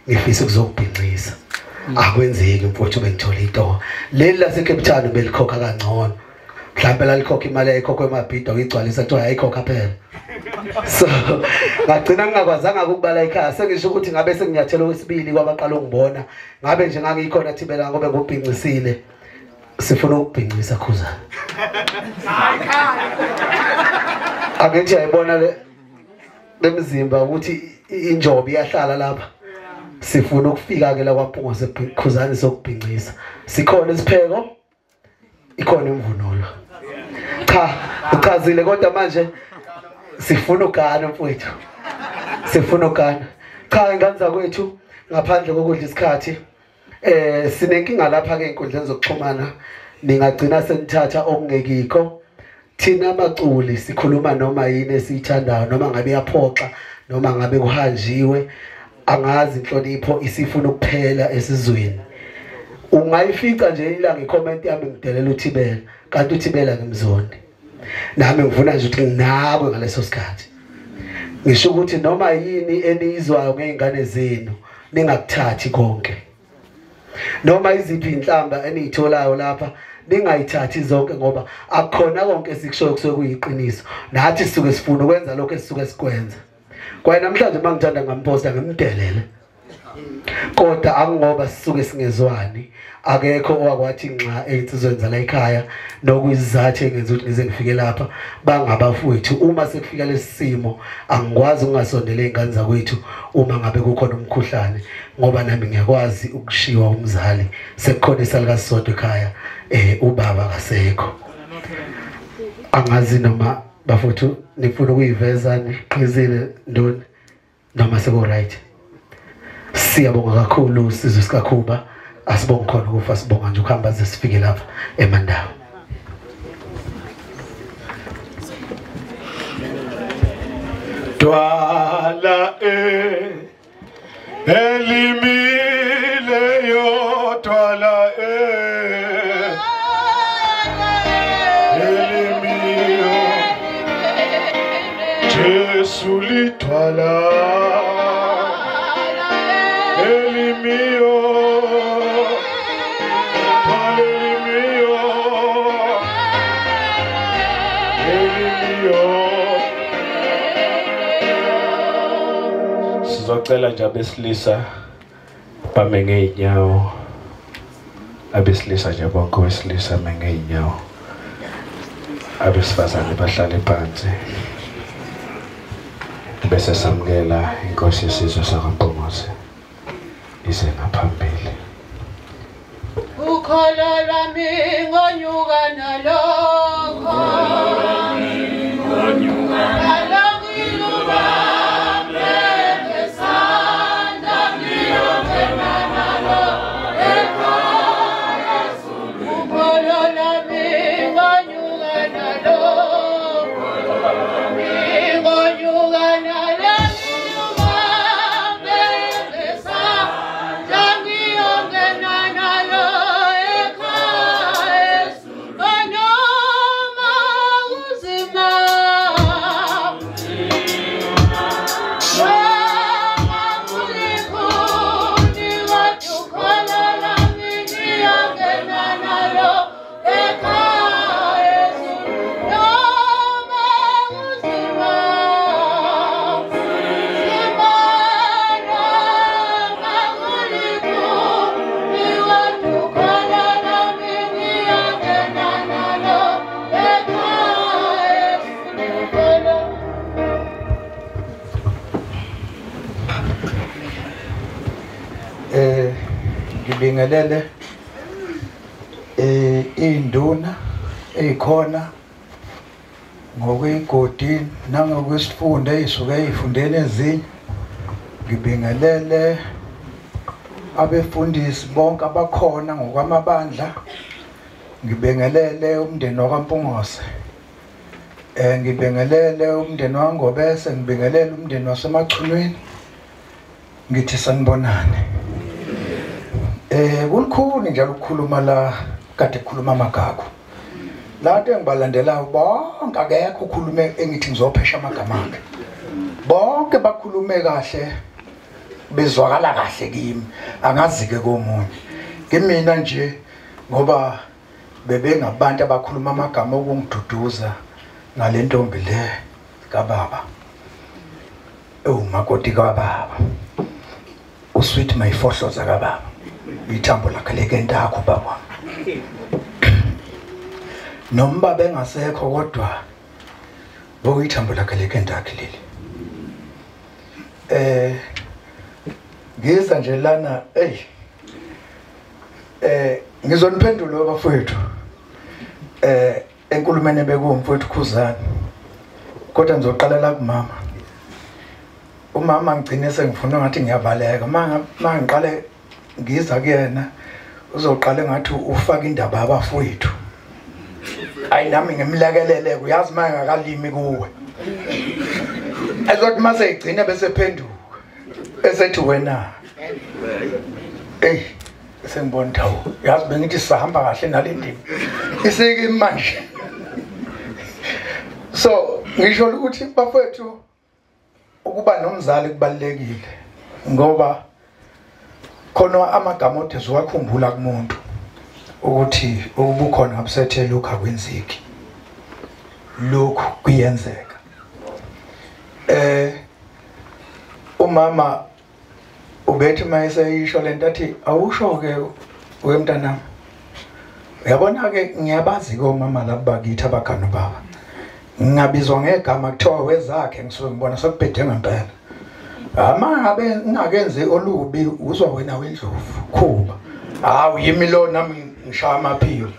Ngifisa ukuzokubhincisa. Akwenzeki mfowethu bengithola itoho. Leli lase Cape Town belikhokha kangcono. Mhlawumbe lalikhokha imali ayikhokhwe emabhido ngigcwalisa kuthiwa ayikhokha phela. So ngagcina ngingakwazanga ukubala ekhaya sengisho ukuthi ngabe senginyathela okwesibili kwabaqala ukungibona ngabe nje ngangikhona Thibela ngoba ngubhincisile. Sifuna ukubhincisa Khuzani. Angithi ayibona le lemzimba ukuthi injobe iyahlala lapha. Sifuna ukufika ke la kwaMpungo seKhuzani sokubhincisa. Sikhona isipheko ikhona imvunulo. Cha uchazile kodwa manje sifuna ugana mfowethu. Sifuna ugana. Cha ingane zakwethu ngaphandle kokudla isikhathi sinenkinga lapha ke enkundleni zokuxhumana ningagcina senithatha okungekikho. Thina abaculi sikhuluma noma yini esiyithandayo noma ngabe iyaphoxa noma ngabe kuhanjiwe angazi inhlonipho isifuna ukuphela esizweni. Ungayifica nje ilanga icomment yami ngidelela uThibela kanti uThibela ngimzondi. Nami ngifuna nje ukuthi nginakwe ngaleso sikhathi. Ngisho ukuthi noma yini eniyizwayo ngeingane zenu ningakuthathi konke. Noma iziphi inhlamba eniyitholayo lapha ningayithathi zonke ngoba akukhona konke esikushoyo kusuke kuyiqiniso. Nathi sisuke sifuna ukwenza lokho esisuke sikwenza. Kwaye namhlanje mangithanda ngamposta ngimdelele. Kodwa angoba sisuke singezwani akekho owakwathi nxa eyitsizwenza la ekhaya nokuyizathu engenza ukuthi ngize ngifike lapha bangabafowethu. Uma sekufika lesimo angikwazi ukungasondela izingane zakwethu uma ngabe kukhona umkhuhlane ngoba nami ngiyakwazi ukushiwa umzali sekukhona isalukazisodwa ekhaya ubaba kasekho. Angazi noma bafowethu nifuna ukuyiveza niqhizile ndoni noma seku right. Siyabonga kakhulu sizwe sikaKhuba asibonga khona ukufa sibonga nje ukuhamba ze sifike lapha eMandawo. Dwala elimileyo dwala elimiyo Jesu lidwala elimiyo dwala elimiyo elimiyo. Sizocela nje abesilisa bame ngeenyawo, abesilisa nje bonke owesilisa bame ngeenyawo, abesifazane bahlale phansi bese samukela inkosi yesizwe sakwaMpungose ize ngaphambili. Ukholo lwami ngonyuka nalokho Nalo, Ngibingelele induna eyikhona ngokwegodi nangokwesifunda eyisuke eyifundeni ezinye. Ngibingelele abefundisi bonke abakhona ngokwamabandla. Ngibingelele umndeni wakwaMpungose, ngibingelele umndeni waNgobese, ngibingelele umndeni waseMachunwini. Ngithi sanibonani. Kulikhuni njalo ukukhuluma la kade kukhuluma amagagu. La nto engibalandelayo bonke akekho ukhulume engithi ngizophesha amagama akhe. Bonke bakhulume kahle, bezwakala kahle kimi, angazi-ke komunye. Kimina nje ngoba bebengabantu abakhuluma amagama okungiduduza ngale ntombi le kababa, ewumakoti kababa, usweet mayifohloza kababa, ithambo lakhe lekentakho baba. Noma bengasekho kodwa bokuyithambo lakhe lekentakhe leli. Ngiza nje lana, hey, ngizoniphendula bafowethu enkulumeni bekuwumfowethu Khuzani, kodwa ngizoqala la kumama. Umama ngigcine sengifuna ngathi ngiyavaleka. Mangiqale ngiza kuyena uzoqale ngathi ufaka indaba yabafowethu. Ayi nami ngimlekelele, uyazi manje ngakalimi kuwe. Azothi mase igcine bese phenduka esethi wena, hey, sengibona thawu, yazi bengithi sahamba kahle nalendima isike manje. So ngisho ukuthi bafowethu ukuba nomzali kubalekile, ngoba khona amagama odeze wakhumbula kumuntu ukuthi ukubukhona ngabusethe lokhu akwenzeki, lokhu kuyenzeka. Umama ubethi mayeseyisho lento athi awusho ke wemntanami, uyabona ke ngiyabazi ke omama laba bakithi abagana baba, ngingabizwa ngegama kuthiwa wezakhe, ngisuke ngibona sekubhede ngempela. Ama ngabe ngingakenzi olubi uzwa wena wendlovu khuba, hawu yimi lo nami ngishaya amaphiko.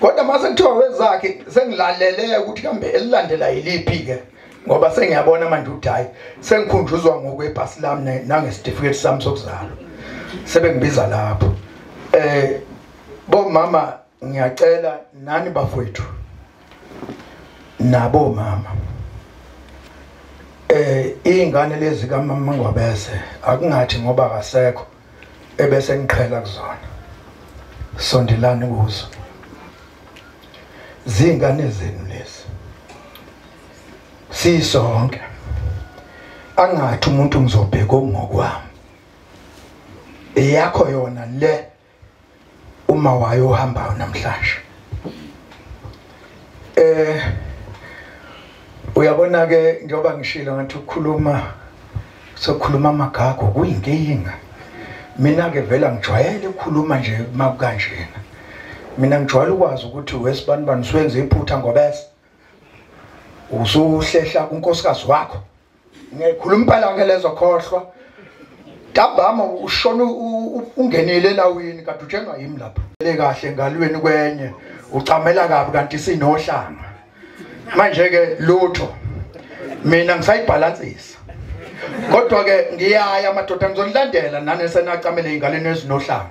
Kodwa mase kuthiwa wezakhe sengilalele ukuthi kambe elilandela yiliphi ke, ngoba sengiyabona manje ukuthi hayi sengikhunjuzwa ngokwebhasi lami nangesitifiketi sami sokuzalwa, sebengibiza lapho. Bomama ngiyacela nani bafowethu nabo mama, ingane lezi kamama Ngobese akungathi ngoba akasekho ebese ngiqhela kuzona, sondelani kuzo, zingane zenu lezi sisonke. Angathi umuntu ngizobheka ngokwami, eyakho yona le uma wayo uhambayo namhlanje. Uyabona ke njengoba ngishilo ngathi ukukhuluma sokhuluma amagagu kuyinkinga. Mina ke vela ngijwayele ukukhuluma nje makukanjena. Mina ngijwayele ukwazi ukuthi wesibani bani usuwenza iphutha Ngobese, usuhlehla kunkosikazi wakho. Ngiyakhuluma impela ke lezo khohlwa. Ntambama ushona ungenile elawini kade utshenwa yimi lapha. Le kahle ngalweni kwenye ucamela kabi kanti sinohlanga. Manje ke lutho mina ngisayibhalansisa. Kodwa ke ngiyaya madoda ngizonilandela nani senacamele ingaleni ezinohlanga.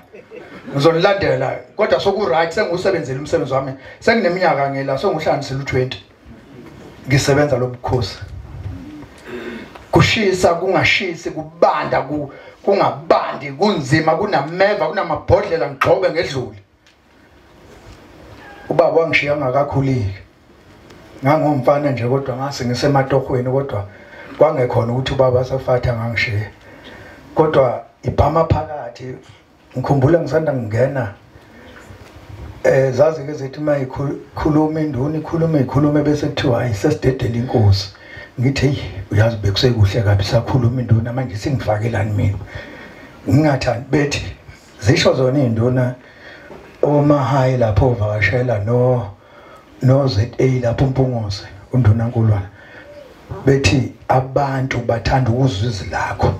Ngizonilandela kodwa soku right sengusebenzele umsebenzi wami. Sengineminyaka ngela senguhlanganisela u20. Ngisebenza lobukhosi. Kushisa kungashisi, kubanda kungabandi, kunzima, kunameva, kunamabhodlela, ngigxobe ngedlule. Ubaba wangishiya ngakakhulile. Ngangumfana nje kodwa ngase ngisematohweni, kodwa kwangekhona ukuthi ubaba safatha ngangishiya. Kodwa ibhama phakathi ngikhumbula ngisanda ngingena zazi ke zithi mayikhuluma induna ikhulume ikhulume bese kuthiwa ayisesidedele inkosi. Ngithi hey, uyazi bekusekuhle kabi sakhuluma induna manje singifakelani mina. Ngingathandi bethi zisho zona induna omahayi lapho uvakashela no ZA lapho uMpungose unduna nkulwana, bethi abantu bathanda ukuzwa izwi lakho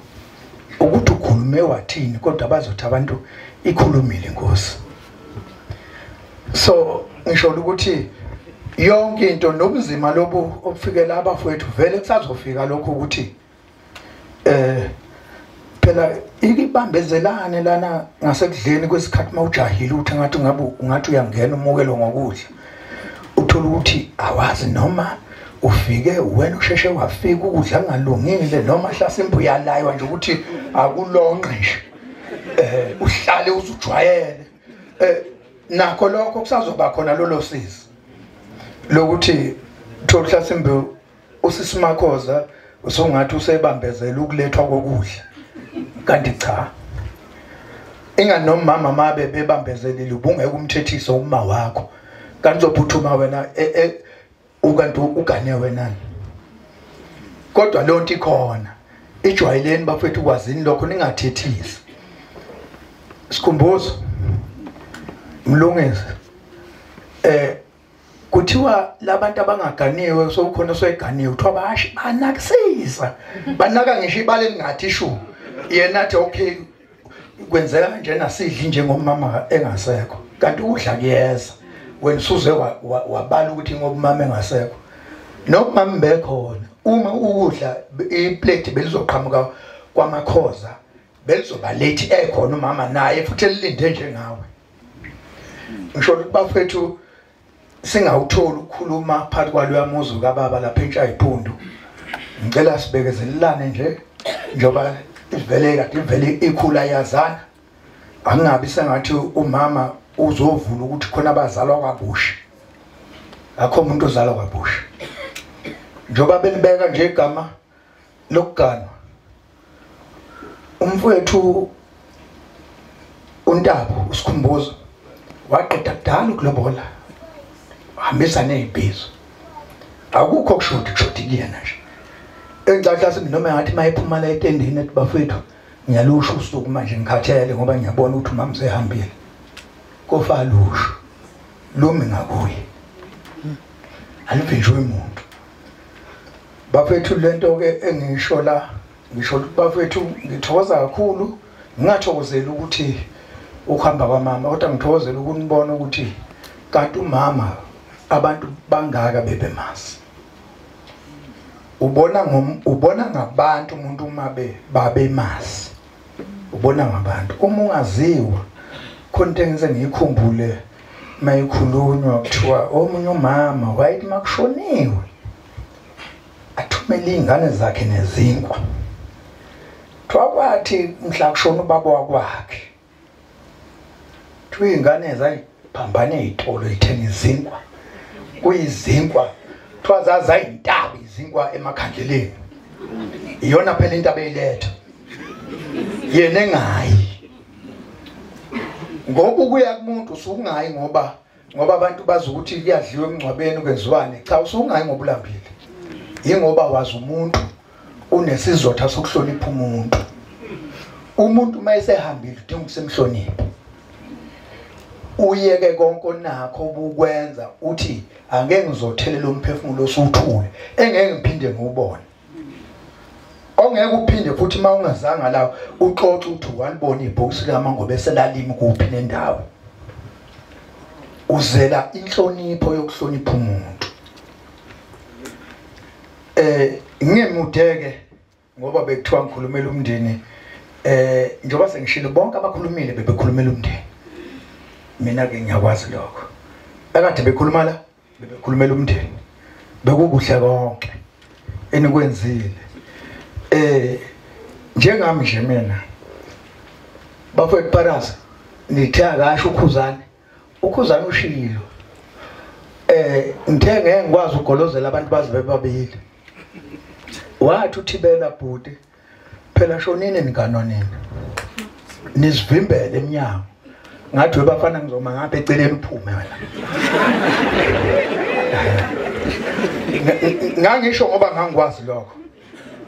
ukuthi ukhuluma ukhulume wathini, kodwa bazothi abantu ikhulumile inkosi. So ngisho ukuthi yonke into nobunzima lobu obufikela abafowethu vele kusazofika lokho ukuthi phela ikibambezelane lana ngasekudleni kwesikhathi mawujahile uthi ngathi ungabe ungathi uyangena umukelo ngokudla, uthola ukuthi awazi noma ufike wena usheshe wafika ukudla kungalungile noma hlasimbe uyalaywa nje ukuthi akulonqe nje, uhlale uzujwayele. Nakho lokho kusazoba khona lolo sizi lokuthi thola hlasimbe usisimakhoza usungathi usebambezela ukulethwa kokudla, kanti cha, inganomama mabe bebambezelile ubungeke umthethiso uma wakho, kanti uzophuthuma wena ukanti ugane wena. Kodwa lonto ikhona, ijwayeleni bafethu, kwazini lokho, ningathethisi. Sikhumbuzo Mlungisi, kuthiwa labantu abangaganiwe sokukhona soyiganiwe kuthiwa bayashi banakisisa, banaka ngisho ibale lingathi shu, yena athi okay kwenzeka kanjena sidli njengomama engasekho, kanti udla kuyeza wena usuze wabala ukuthi ngoba umama engasekho. Noma bekhona uma ukudla iplate belizoqhamuka kwamakhoza belizoba late ekhona umama naye futhi elilinde njengawe. Ngisho ukuthi bafethu singawutholi ukukhuluma phakathi kwaloya muzi kababa lapha eNtshayiphundu. Ngicela sibekezelelane nje njengoba ivele kade ivele ikhula yazana, angabi sengathi umama uzovula ukuthi khona abazalwa kwabusha. Akho umuntu ozalwa kwabusha. Njengoba belibeka nje igama lokuganwa, umfowethu uNtabo uSikhumbuzo waqeda kudala ukulobola, hambisa nezibizo, akukho kushodi kushodi kuyena nje. Engicela noma ngathi mayephuma la etendeni ethi bafethu ngiyalusho usuku manje ngikhathele ngoba ngiyabona ukuthi umama usehambile, kofa lusho lumi ngakuye alivinjwe umuntu. Bafethu lento ke engisho la, ngisho ukuthi bafethu ngithokoza kakhulu, ngingathokozela ukuthi ukuhamba kwamama, kodwa ngithokozela ukunibona ukuthi kanti umama abantu bangaka bebemazi. Ubona ubona ngabantu umuntu uma babemazi, ubona ngabantu. Uma ungaziwa khona into engise ngiyikhumbule mayikhulunywa kuthiwa omunye umama wayethi makushoniwe athumele ingane zakhe nezinkwa, kuthiwa kwathi mhla kushona ubaba wakwakhe kuthiwa ingane zayiphambane ezitolo ithenga izinkwa, kuyizinkwa kuthiwa zazayintaba izinkwa emakhandleleni, iyona phela into abeyiletha yena engayi. Ngoba ukuya kumuntu usungayi ngoba abantu bazi ukuthi kuyadliwa emngcwabeni kwenziwane, cha usungayi ngoba ulambile, ingoba wazi umuntu unesizotha sokuhlonipha umuntu. Umuntu mayesehambile udinga ukusemhlonipha, uyeke konke onakho obukwenza uthi angeke ngizothelela umphefumulo osuthule engeke ngiphinde ngiwubone, ongeke uphinde futhi uma ungazanga la uxoxe uthi walibona ibhokisi likaMangobe selalimi kuphi nendawo. Uzela inhlonipho yokuhlonipha umuntu. Ngemudeke ngoba bekuthiwa ngikhulumela umndeni, njengoba sengishilo bonke abakhulumile bebekhulumela umndeni, mina ke ngiyakwazi lokho. Akade bekhuluma la bebekhulumela umndeni, bekukuhle konke enikwenzile. Njengami nje mina bafowethu Paraza nithe akasho uKhuzane, uKhuzane ushilo, ngithe ngeke ngikwazi ugolozela abantu bazi bebabili. Wathi uThibela bhuti phela shonini niganwa nini nizivimbele eminyango, ngathi webafana ngizoma ngapha eceleni uphume wena. Ngangisho ngoba ngangikwazi lokho.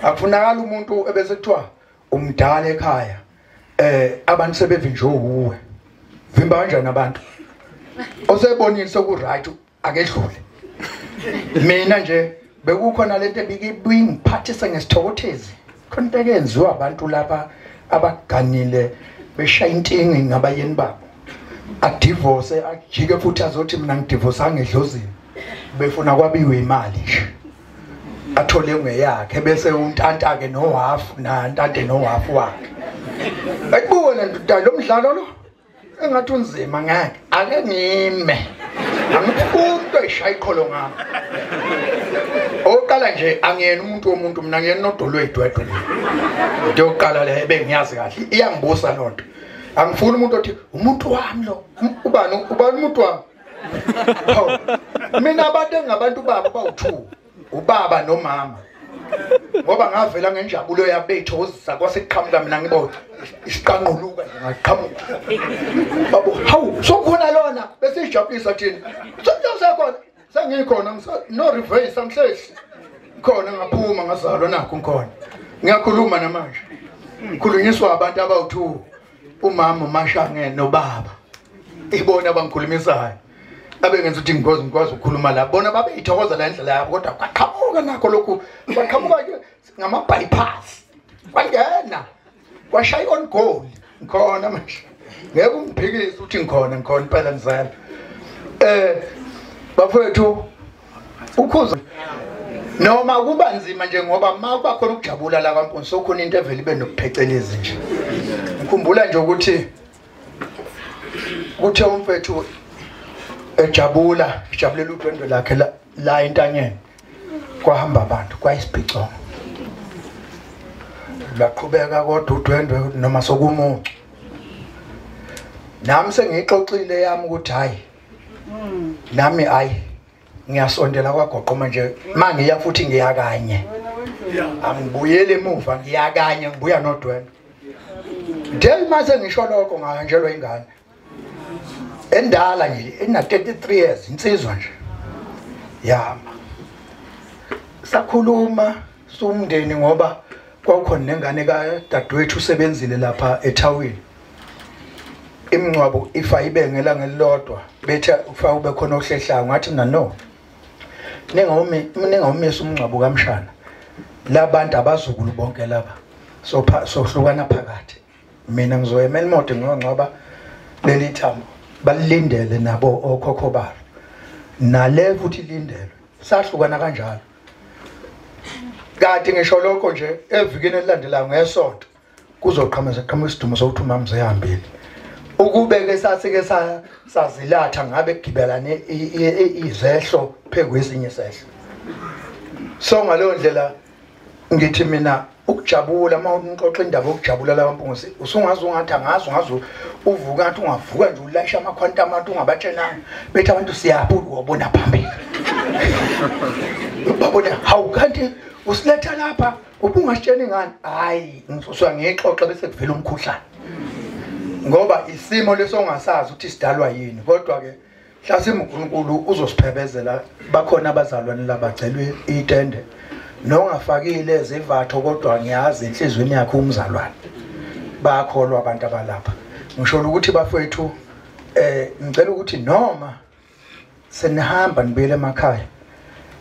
Akufunakala umuntu ebese kuthiwa umdala ekhaya, abantu sebevinjwe uwe. Vimba kanjani abantu? Osebonile soku right akedlule. Mina nje bekukhona lento ebikibingiphathisa ngesithokothezi. Khona into eyenziwa abantu lapha abaganile beshaya intingi ngabayeni babo, adivorce ajike futhi azothi mina ngidivorce ngedlozini, befuna kwabiwe imali nje athole ngeyakhe bese untanta ke no half nantante no half wakhe. Ayibuke le lo mdlalo lo engathi unzima, ngeke ake ngime, angifuni into eshaya iqholo ngami. Oqala nje angiyena umuntu womuntu mina, ngiyena nodolwe idwedwe. Into yokuqala le bengiyazi kahle iyangibusa lonto. Angifuni umuntu othi umuntu wami lo, ubani ubani umuntu wami. Mina abantu engabantu babo bawu2, ubaba nomama. Ngoba ngavela ngenjabulo yabethokozisa kwasekuqhamuka mina ngibona isiqanquluka nje ngaqhamuka. Babo hawu sokhona lona bese sijabulisa thina. Sokusekhona sengikhona no reverse angihlehli. Khona ngaphuma ngazalwa nakho ngikhona. Ngiyakhuluma namanje. Ngikhulunyiswa abantu abawu2, umama uMashange nobaba. Ibona abangikhulumisayo. Abengenza ukuthi ngikwazi ukukhuluma la. Bona babeyithokoza la indlela yabo kodwa kwaqhamuka nakho lokhu, kwaqhamuka ke ngama bypass. Kwangena. Kwashaya on goal. Ngikhona manje. Ngeke ungiphikise ukuthi ngikhona, ngikhona impela ngizela. Bafowethu ukhuza noma kuba nzima nje ngoba makuba khona ukujabula la kwaMpunzi sokhona into evele ibe nokuphecelezi nje. Ngikhumbula nje ukuthi kuthe umfethu ejabula, ejabulela udwendwe lakhe la entanyeni, kwahamba abantu kwayisibhicongo. Laqhubeka kodwa udwendwe noma sokumucu. Nami sengiyixoxile yami ukuthi hayi nami hayi ngiyasondela kwagoqo manje, mangiya futhi ngiyakanye, angibuyele emuva ngiyakanye, ngibuya nodwendwe. Nje mase ngisho lokho ngahanjelwa ingane endala nje ena 33 years, insizwa nje yama. Sakhuluma sumndeni ngoba kwakukhona nengane kadadewethu usebenzile lapha ethawini. Imingcwabo ifa ibe ngelanga elilodwa bethe ufa ube khona ohlehlayo, ngathi mina no, ningawumisa umngcwabo kaMshana, labantu abazukulu bonke laba sohlukana phakathi. Mina ngizoyemela imoto ngiyongcwaba leli thambo, balindele nabo okhokho babo nale futhi lindelwe. Sahlukana kanjalo. Kanti ngisho lokho nje evikini elilandelayo ngesonto kuzoqhamuka qhamuka isidumo sokuthi umama usehambile. Ukubeke sasike sazilatha ngabe kugibelane izehlo phekwesinye isehlo. So ngaleyo ndlela ngithi mina ukujabula uma unixoxa indaba yokujabula la kwaMpunzi usungaze ungathi angazi ungaze uvuka ngathi ungavuka nje ulayisha amakhwanta abantu ungabatshenanga bethi abantu siyaphi wabona phambili. Babona hawu kanti usiletha lapha ubungasitsheni ngani? Hayi ngisuka ngiyixoxa bese kuvela umkhuhlane. Ngoba isimo leso ongasazi ukuthi sidalwa yini, kodwa ke mhlasimbe uNkulunkulu uzosiphephezela. Bakhona abazalwane labagcelwe itende nongafakile ezivatho kodwa ngiyazi enhlizweni yakhe umzalwane, bayakholwa abantu abalapha. Ngisho ukuthi bafowethu ngicela ukuthi noma senihamba nibuyele emakhaya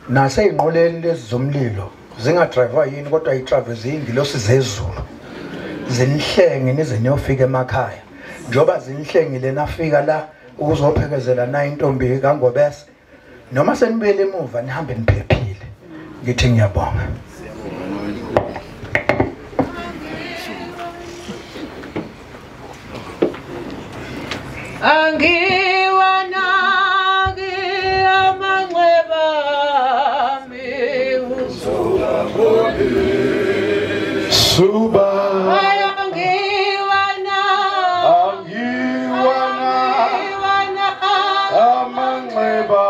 naseyinqoleni lezi zomlilo zingadriver yini kodwa i-driver ziyingilosi zezulu zinihlenge nize niyofika emakhaya. Njoba zinihlengile nafika la ukuzophekezela na intombi kaNgobese, noma senibuyele emuva nihambe niphephile. Ngithi ngiyabonga. Angiwanaki amanxeba ami Suba amanxeba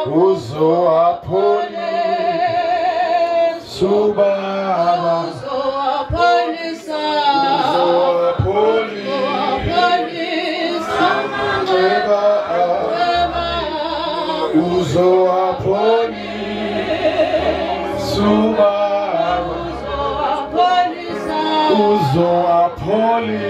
uzowapholi subaba uzowapholi amanxeba uzowapholi subaba uzowapholi